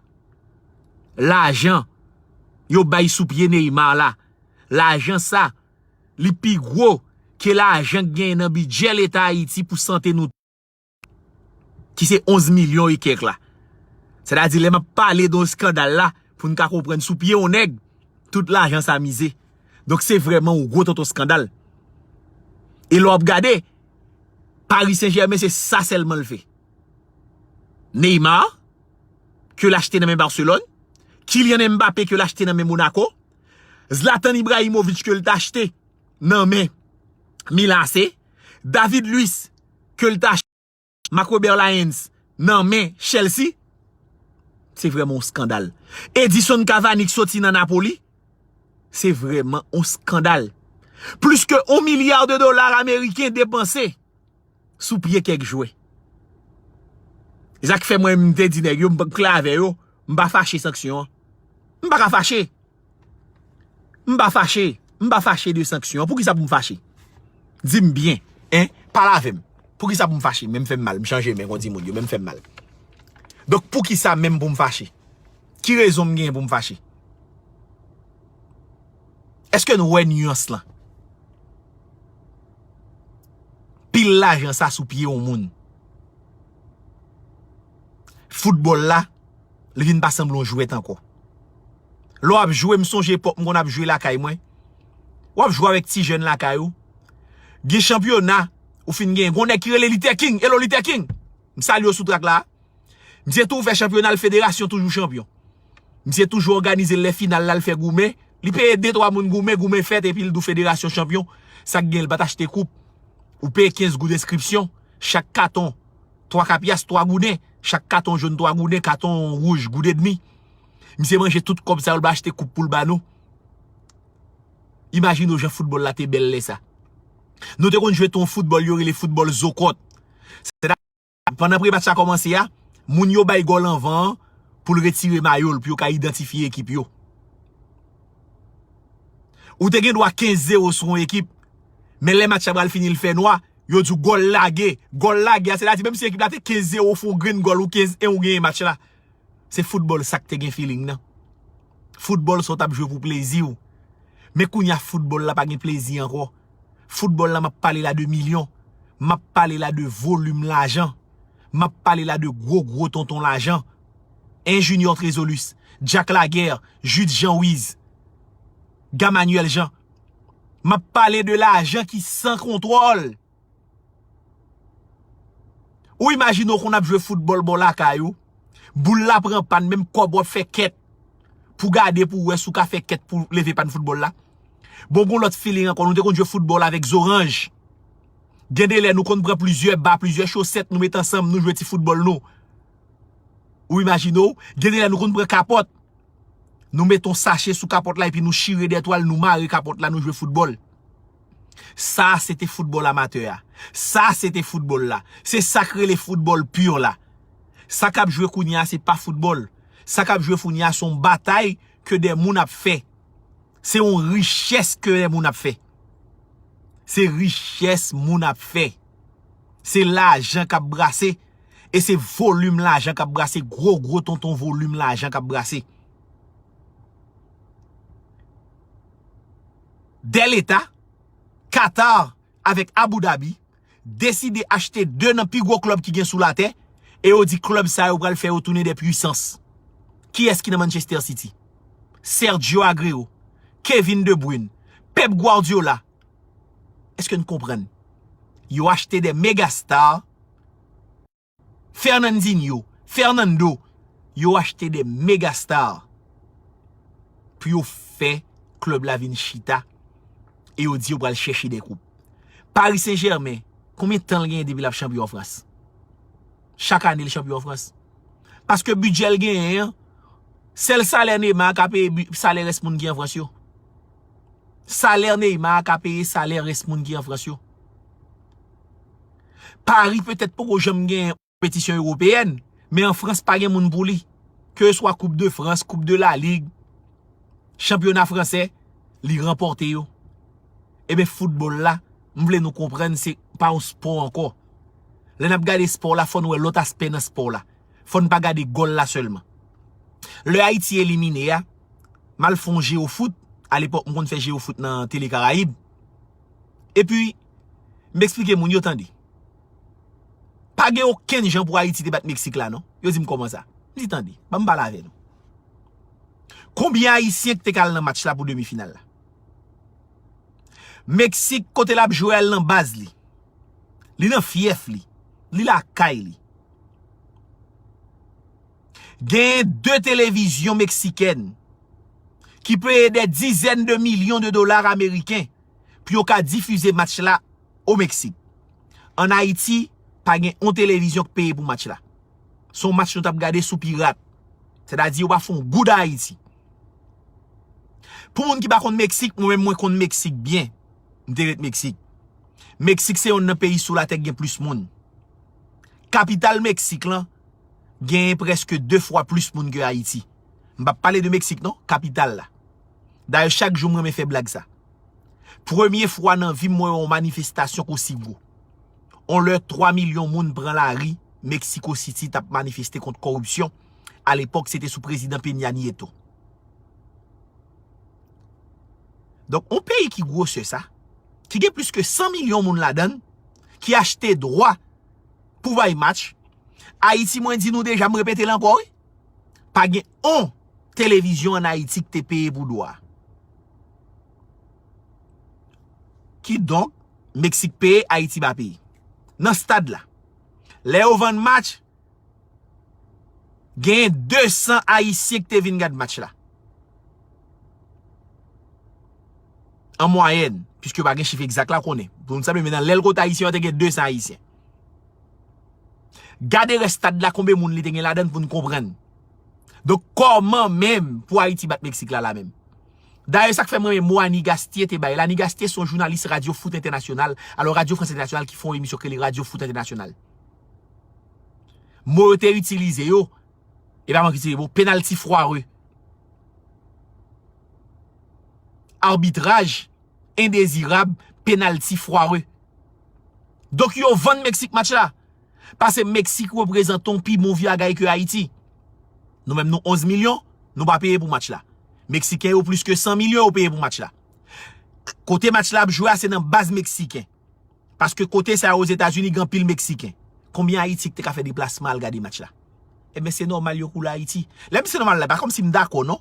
Lajan yo bay sou pye Neymar la, lajan sa, li pi gwo ke lajan k genyen nan bidjè Leta Ayiti pou sante nou, ki se onz milyon e kèk la. Sètadi, lè m ap pale de yon eskandal la, pou n ka konprann sou pye yon nèg, tout lajan sa mize. Donk, se vrèman yon gwo tonton eskandal. E lè w ap gade, Paris Saint-Germain, se sa sèlman l fè. Neymar, ke l achte nan men Barcelone, Kylian Mbappé, ke l achte nan men Monaco, Zlatan Ibrahimovic, ke l t achte nan men Milan A C, David Luiz, ke l t achte Marc Robert Lyons nan men Chelsea, se vrèman yon skandal. Edinson Cavani k soti nan Napoli, se vrèman yon skandal. Plis ke yon milya de dola ameriken depanse sou pye kèk jwè. E sa k fè mwen, m te di nèg yo, m pa klè avè yo, m pa fache sanksyon an. M pa ka fache. M pa fache. M pa fache de sanksyon an. Poukisa pou m fache? Di m byen, en, pale avè m. Poukisa pou m fache? Men m fè m mal, m chanje men kon timoun yo, men m fè m mal. Donk, poukisa menm pou m fache? Ki rezon m genyen pou m fache? Èske nou wè nyans lan? Pil lajan sa sou pye yon moun. Foutbòl la, li vin pa sanble yon jwèt ankò. Lè w ap jwe, m sonje epòk m konn ap jwe lakay mwen. W ap jwe avèk ti jèn lakay ou. Gen chanpyona, ou fin genyen. Gon nèg ki rele Luther King. Hello, Luther King! M salye w sou trak la. Misye tou fè chanpyona, l federasyon toujou chanpyon. Misye toujou òganize lè final la, l fè goumen. Li peye de twa moun goumen, goumen fèt, epi l di w federasyon chanpyon. Sa k gen, l pa t achte koup. Ou peye kenz goud enskripsyon. Chak katon, twa kapyas, twa gouden. Chak katon jòn, twa gouden. Katon wouj, goud edmi. Misye manje tout kòb sa yo, l pa achte koup pou l ba nou. Imajine w jan foutbòl la te bèl lè sa. Nou te konn jwe tou yon foutbòl yo rele foutbòl zokòt. Sètadi, pandan pre-match la kòmanse a, moun yo bay gòl anvan an pou l retire mayo l, pou yo ka idantifye ekip yo. Ou te gen dwa kenz zewo sou yon ekip, men lè match la pral fini, l fè nwa, yo di w gòl lage. Gòl lage a, sètadi menm si ekip la te kenz zewo, w fè yon grenn gòl ou kenz en, ou genyen match la. Se foutbòl sa k te gen feeling nan. Foutbòl sa w t ap jwe pou plezi w. Men kounye a foutbòl la pa gen plezi ankò. Foutbòl la, m ap pale la de milyon. M ap pale la de volim lajan. M ap pale la de gwo gwo tonton lajan. En Junior Trezolus, Jack Laguerre, Jude Jean Wiz, Gamanyèl Jean. M ap pale de lajan ki san kontwòl. Ou imajine w konn ap jwe foutbòl bò lakay ou, boul la pran pàn, menm kòb w ap fè kèt pou gade pou wè si w ka fè kèt pou leve pàn foutbòl la. Bon, gon lòt feeling ankò, nou te konn jwe foutbòl avèk zoranj. Gen de lè nou konn pran plizyè ba, plizyè chosèt, nou met ansanm, nou jwe ti foutbòl nou. Ou imajine w, gen de lè nou konn pran kapòt. Nou met yon sache sou kapòt la epi nou chire de twal, nou mare kapòt la, nou jwe foutbòl. Sa se te foutbòl amatè a. Sa se te foutbòl la. Se sa k rele foutbòl pur la. Sa k ap jwe kounye a, se pa foutbòl. Sa k ap jwe kounye a, se yon batay ke de moun ap fè. Se yon richès ke de moun ap fè. Se richès moun ap fè. Se lajan k ap brase. E se volim lajan k ap brase, gwo gwo tonton volim lajan k ap brase. De leta, Qatar avèk Abu Dhabi, deside achte de nan pi gwo klèb ki gen sou latè, e yo di klèb sa yo pral fè yo tounen de pwisans. Kiyès ki nan Manchester City? Sergio Aguero, Kevin De Bruyne, Pep Guardiola. Èske n konprann? Yo achte de megastar, Fernandinho, Fernando, yo achte de megastar pou yo fè klèb la vin chita e yo di yo pral chèche de koup. Paris Saint-Germain, konbyen tan l genyen depi l ap chanpyon an Frans? Chak ane l chanpyon an Frans. Paske bidjè l genyen an, sèl salè Neymar ka peye bi- salè rès moun ki an Frans yo. Salè Neymar ka peye salè rès moun ki an Frans yo. Paris petèt poko janm gen konpetisyon ewopeyèn, men an Frans pa gen moun pou li. Keseswa Koup de Frans, Koup de la Lig, chanpyona fransè, li ranpòte yo. Ebyen, foutbòl la, m vle nou konprann, se pa yon spò ankò. Lè n ap gade spò la, fò n wè lòt aspè nan spò la. Fò n pa gade gòl la sèlman. Lè Ayiti elimine a, m al fè yon jewofout. Alepòk, m konn fè jewofout nan Tele Karayib. Epi, m eksplike moun yo, tande. Pa gen okenn jan pou Ayiti te bat Meksik la, non. Yo di m, kòman sa? M di, tande, ban m pale avè nou. Konbyen Ayisyen ki te ka al nan match la pou demi final la? Meksik, kote l ap jwe a, l nan baz li. Li nan fyèf li. Li lakay li. Genyen de televizyon meksikèn ki peye de dizèn de milyon de dola ameriken pou yo ka difize match la o Meksik. Ann Ayiti, pa gen on televizyon k peye pou match la. Se yon match nou t ap gade sou pirat. Sètadi yo pa fè yon goud a Ayiti. Pou moun ki pa konn Meksik, mwen menm mwen konn Meksik byen. M te ret Meksik. Meksik se yonn nan peyi sou latè ki gen plis moun. Kapital Meksik lan genyen prèske de fwa plis moun ke Ayiti. M p ap pale de Meksik non, kapital la. Dayè chak jou m renmen fè blag sa. Premye fwa nan vi m mwen wè yon manifestasyon k osi gwo. On lè twa milyon moun pran lari Mexico City t ap manifeste kont kòripsyon. Alepòk se te sou prezidan Peña Nieto. Donk, yon peyi ki gwosè sa, ki gen plis ke san milyon moun ladan l, ki achte dwa pou bay match, Ayiti, mwen di nou deja, m repete l ankò, wi. Pa gen on televizyon ann Ayiti ki te peye pou dwa. Kidonk, Meksik peye, Ayiti pa peye. Nan stad la, lè yo vann match, genyen de san Ayisyen ki te vin gad match la. An mwayèn, piske yo pa gen chif egzak la, konnen. Pou nou sanble, men nan lèl kote Ayisyen yo te gen de san Ayisyen. Gade rès stad la, konbe moun li te gen ladan l pou n konprann. Donk, kòman menm pou Ayiti bat Meksik la, la menm? Dayè, sa k fè m renmen mo Annie Gastier te bay la. Annie Gastier se yon jounalis Radyo Foot Entènasyonal. Alò, Radyo Frans Entènasyonal ki fè yon emisyon ki rele Radyo Foot Entènasyonal. Mo yo te itilize yo, e pa mwen ki itilize mo, penalti fware. Abitraj endezirab, penalti fware. Donk, yo vann Meksik match la. Paske Meksik reprezante yon pi bon bagay ke Ayiti. Nou menm nou onz milyon, nou pa peye pou match la. Meksiken yo plis ke san milyon yo peye pou match la. Kote match la ap jwe a, se nan baz meksiken. Paske kote sa yo Ozetazini gen anpil Meksiken. Konbyen Ayiti ki te ka fè deplasman al gade match la? Ebyen, se nòmal yo koule Ayiti. Lè m di se nòmal la, pa kòmsi m dakò, non.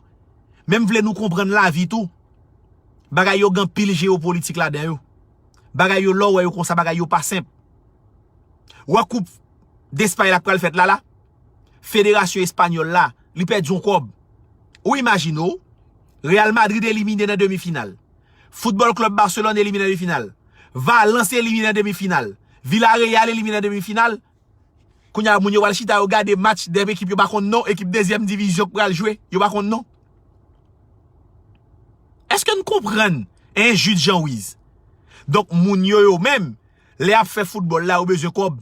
Men m vle nou konprann lavi tou. Bagay yo gen anpil jewopolitik ladan yo. Bagay yo, lè w wè yo konsa, bagay yo pa senp. Ou wè koup Despay la k pral fèt la, la? Federasyon espanyòl la, li pèdi yon kòb. Ou imajine w, Real Madrid elimine nan demi final. Football Club Barcelone elimine nan demi final. Valence elimine nan demi final. Villarreal elimine nan demi final. Kounye a, moun yo pral chita, yo gade match de ekip yo pa konn non, ekip dezyèm divizyon k pral jwe, yo pa konn non. Èske n konprann, en, Jude Jean Wiz? Donk, moun yo, yo menm, lè y ap fè foutbòl la, yo bezwen kòb.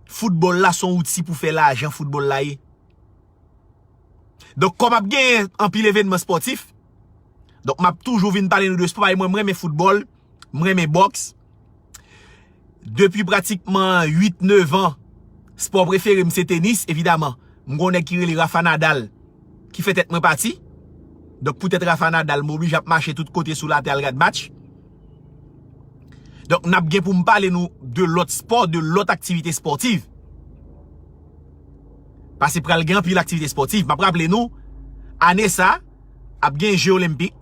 Foutbòl la se yon outi pou fè lajan, foutbòl la ye. Donk, kòm ap genyen anpil evènman espòtif, donk, m ap toujou vin pale nou de espò, paske mwen, m renmen foutbòl, m renmen bòks. Depi pratikman uit, nèf an, espò prefere m se tenis, evidaman. M gen yon nèg ki rele Rafa Nadal, ki fè tèt mwen pati. Donk, poutèt Rafa Nadal, m oblije ap mache tout kote sou latè al gad match. Donk, n ap gen pou m pale nou de lòt espò, de lòt aktivite espòtiv. Paske pral gen anpil aktivite espòtiv. M ap raple nou, ane sa, ap gen Je Olenpik,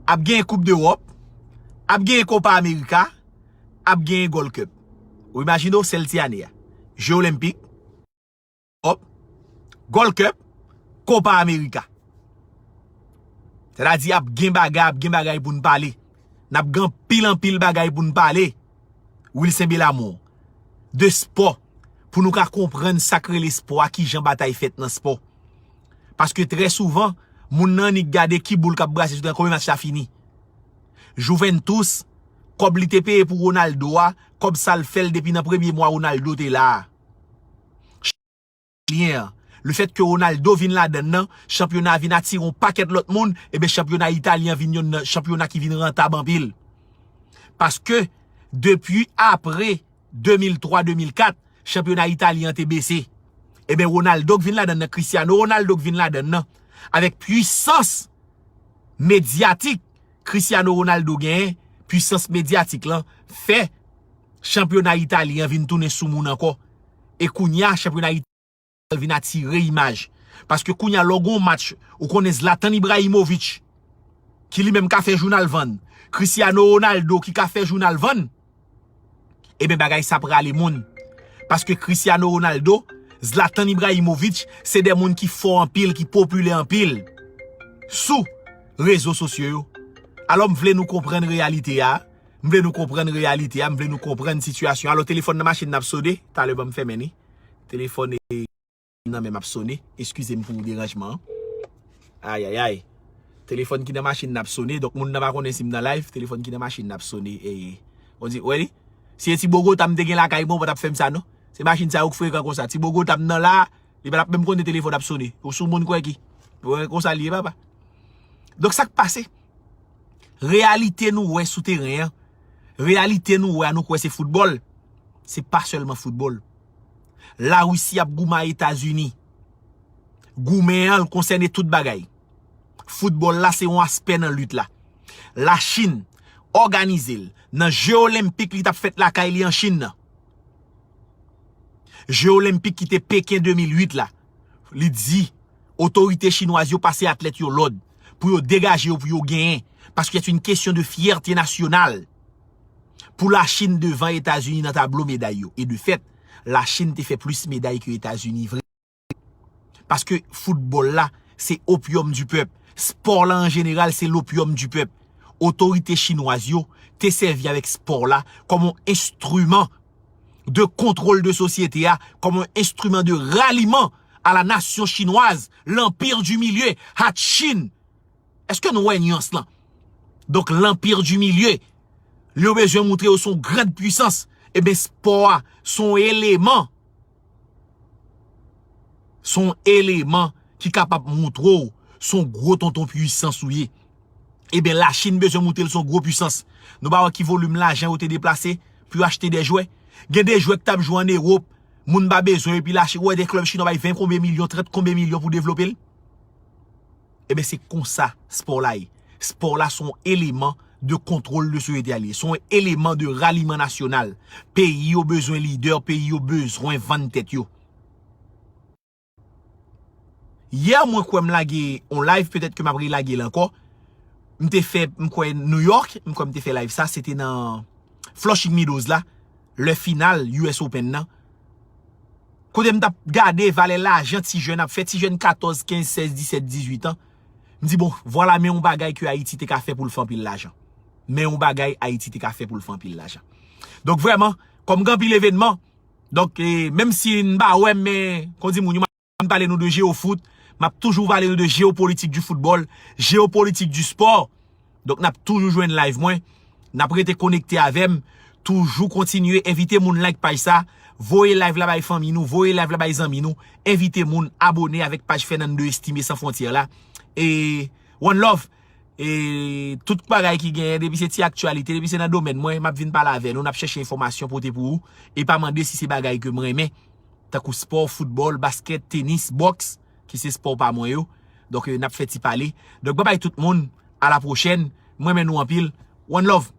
ap gen Koup Dewòp, ap gen Kopa Amerika, ap gen Gold Cup. Ou imajine w, sèl ti ane a. Je Olenpik, Gold Cup, Kopa Amerika. Sètadi ap gen bagay, ap gen bagay pou n pale. N ap gen anpil, anpil bagay pou n pale. Wilson Belamour. De espò. Pou nou ka konprann sa k rele espò a, kijan batay fèt nan espò. Paske trè souvan, moun nan annik gade ki boul k ap brase sou teren, konbyen match la fini. Juventus, kòb li te peye pou Ronaldo a, kòb sa l fè l depi nan premye mwa Ronaldo te la a. Lyen an. Lefètke Ronaldo vin ladann nan, chanpyona a vin atire yon pakèt lòt moun, ebyen chanpyona italyen an vin yonn nan chanpyona ki vin rantab anpil. Paske depi apre de mil twa, de mil kat, chanpyona italyen an te bese. Ebyen Ronaldo k vin ladann nan, Cristiano Ronaldo k vin ladann nan, avèk pwisans medyatik Cristiano Ronaldo genyen, pwisans medyatik lan fè chanpyona italyen an vin tounen sou moun ankò. E kounye a, chanpyona italyen vin atire imaj. Paske kounye a, lè w gen yon match, ou konnen Zlatan Ibrahimovic, ki li menm ka fè jounal vann, Cristiano Ronaldo ki ka fè jounal vann, ebyen bagay sa prale moun. Paske Cristiano Ronaldo, Zlatan Ibrahimovic, se de moun ki fò anpil, ki popilè anpil sou rezo sosyo yo. Alò, m vle nou konprann reyalite a. M vle nou konprann reyalite a, m vle nou konprann sitiyasyon. Alò, telefòn nan machin nan ap sone, talè ban m fèmen li. Telefòn e nan men m ap sone. Eskize m pou deranjman an. Ayayay. Telefòn ki nan machin nan ap sone. Donk, moun nan pa konnen si m nan live. Telefòn ki nan machin nan ap sone. E, on di, wè li? Si e ti Bogota m te gen lakay mwen, ou pa t ap fè m sa, non. Se machin sa yo k frekan konsa. Ti Bogota m nan la, li pa t ap menm konnen telefòn ap sone. Ou sou moun kwè ki? Ou wè konsa li ye, papa. Donk, sa k pase? Reyalite nou wè sou teren an, reyalite nou wè a, nou kwè se foutbòl. Se pa sèlman foutbòl. Larisi ap goumen a Etazini. Goumen an, l konsène tout bagay. Foutbòl la se yon aspè nan lit la. Lachin òganize l nan Je Olenpik li t ap fèt lakay li an Chin nan. Je Olenpik ki te Peken de mil uit la, li di otorite chinwaz yo pase atlèt yo lòd pou yo degaje yo, pou yo genyen, paske c'est une question de fierté nationale. Pou Lachin devan Etazini nan tablo meday yo. E de fèt, Lachin te fè plis meday ke Etazini vre. Paske foutbòl la, se opium du peuple. Spò la an jeneral, se l'opium du peuple. Otorite chinwaz yo te sèvi avèk spò la kòm yon enstriman de contrôle de sosyete a, comme un instrument de ralliement à la nation chinoise, l'Empire du Milieu, Ha Chin. Èske nou wè nyans lan? Donk, l'Empire du Milieu, li yo bezwen montre yo se yon grand pwisans. Ebyen, spò a, se yon eleman, se yon eleman ki kapab montre w se yon gwo tonton pwisans ou ye. Ebyen, Lachin bezwen montre l se yon gwo pwisans. Nou pa wè ki volim lajan yo te deplase pou yo achte de jwè? Gen de jwè ki t ap jwe ann Ewòp, moun pa bezwen, epi Lachin, ou wè de klèb chinwa bay ven konbyen milyon, trant konbyen milyon pou devlope l? Ebyen, se konsa spò la ye. Spò la se yon eleman de kontwòl de sosyete a li ye. Se yon eleman de raliman nasyonal. Peyi yo bezwen lidè, peyi yo bezwen vann tèt yo. Yè, mwen kwè m lage yon live, petèt ke m ap relage l ankò. M te fè, m kwè, New York, m kwè m te fè live sa, se te nan Flushing Meadows la, lè final U S Open nan. Kote m t ap gade valè lajan ti jèn ap fè, ti jèn katòz, kenz, sèz, disèt, dizuit an. M di, bon, vwala, men yon bagay ke Ayiti te ka fè pou l fè anpil lajan. Men yon bagay Ayiti te ka fè pou l fè anpil lajan. Donk, vrèman, kòm gen anpil evènman, donk, e, menm si n pa wè m, men, kon di moun yo, m pale nou de jewofout, m ap toujou pale nou de jewopolitik du football, jewopolitik du sport. Donk, n ap toujou jwenn live mwen. N ap rete konekte avè m. Toujou kontinye envite moun like paj sa. Voye live la bay fanmi nou, voye live la bay zanmi nou. Envite moun abone avèk paj Fernando Estimé Sans Frontières la. E one love. E tout bagay ki genyen, depi se ti aktyalite, depi se nan domèn mwen, m ap vin pale avè nou, n ap chèche enfòmasyon pote pou ou. E pa mande si se bagay ke m renmen, tankou spò, foutbòl, baskèt, tenis, bòks, ki se spò pa mwen yo. Donk, e, n ap fè ti pale. Donk, babay tout moun, a la pwochèn. Mwen renmen nou anpil. One love.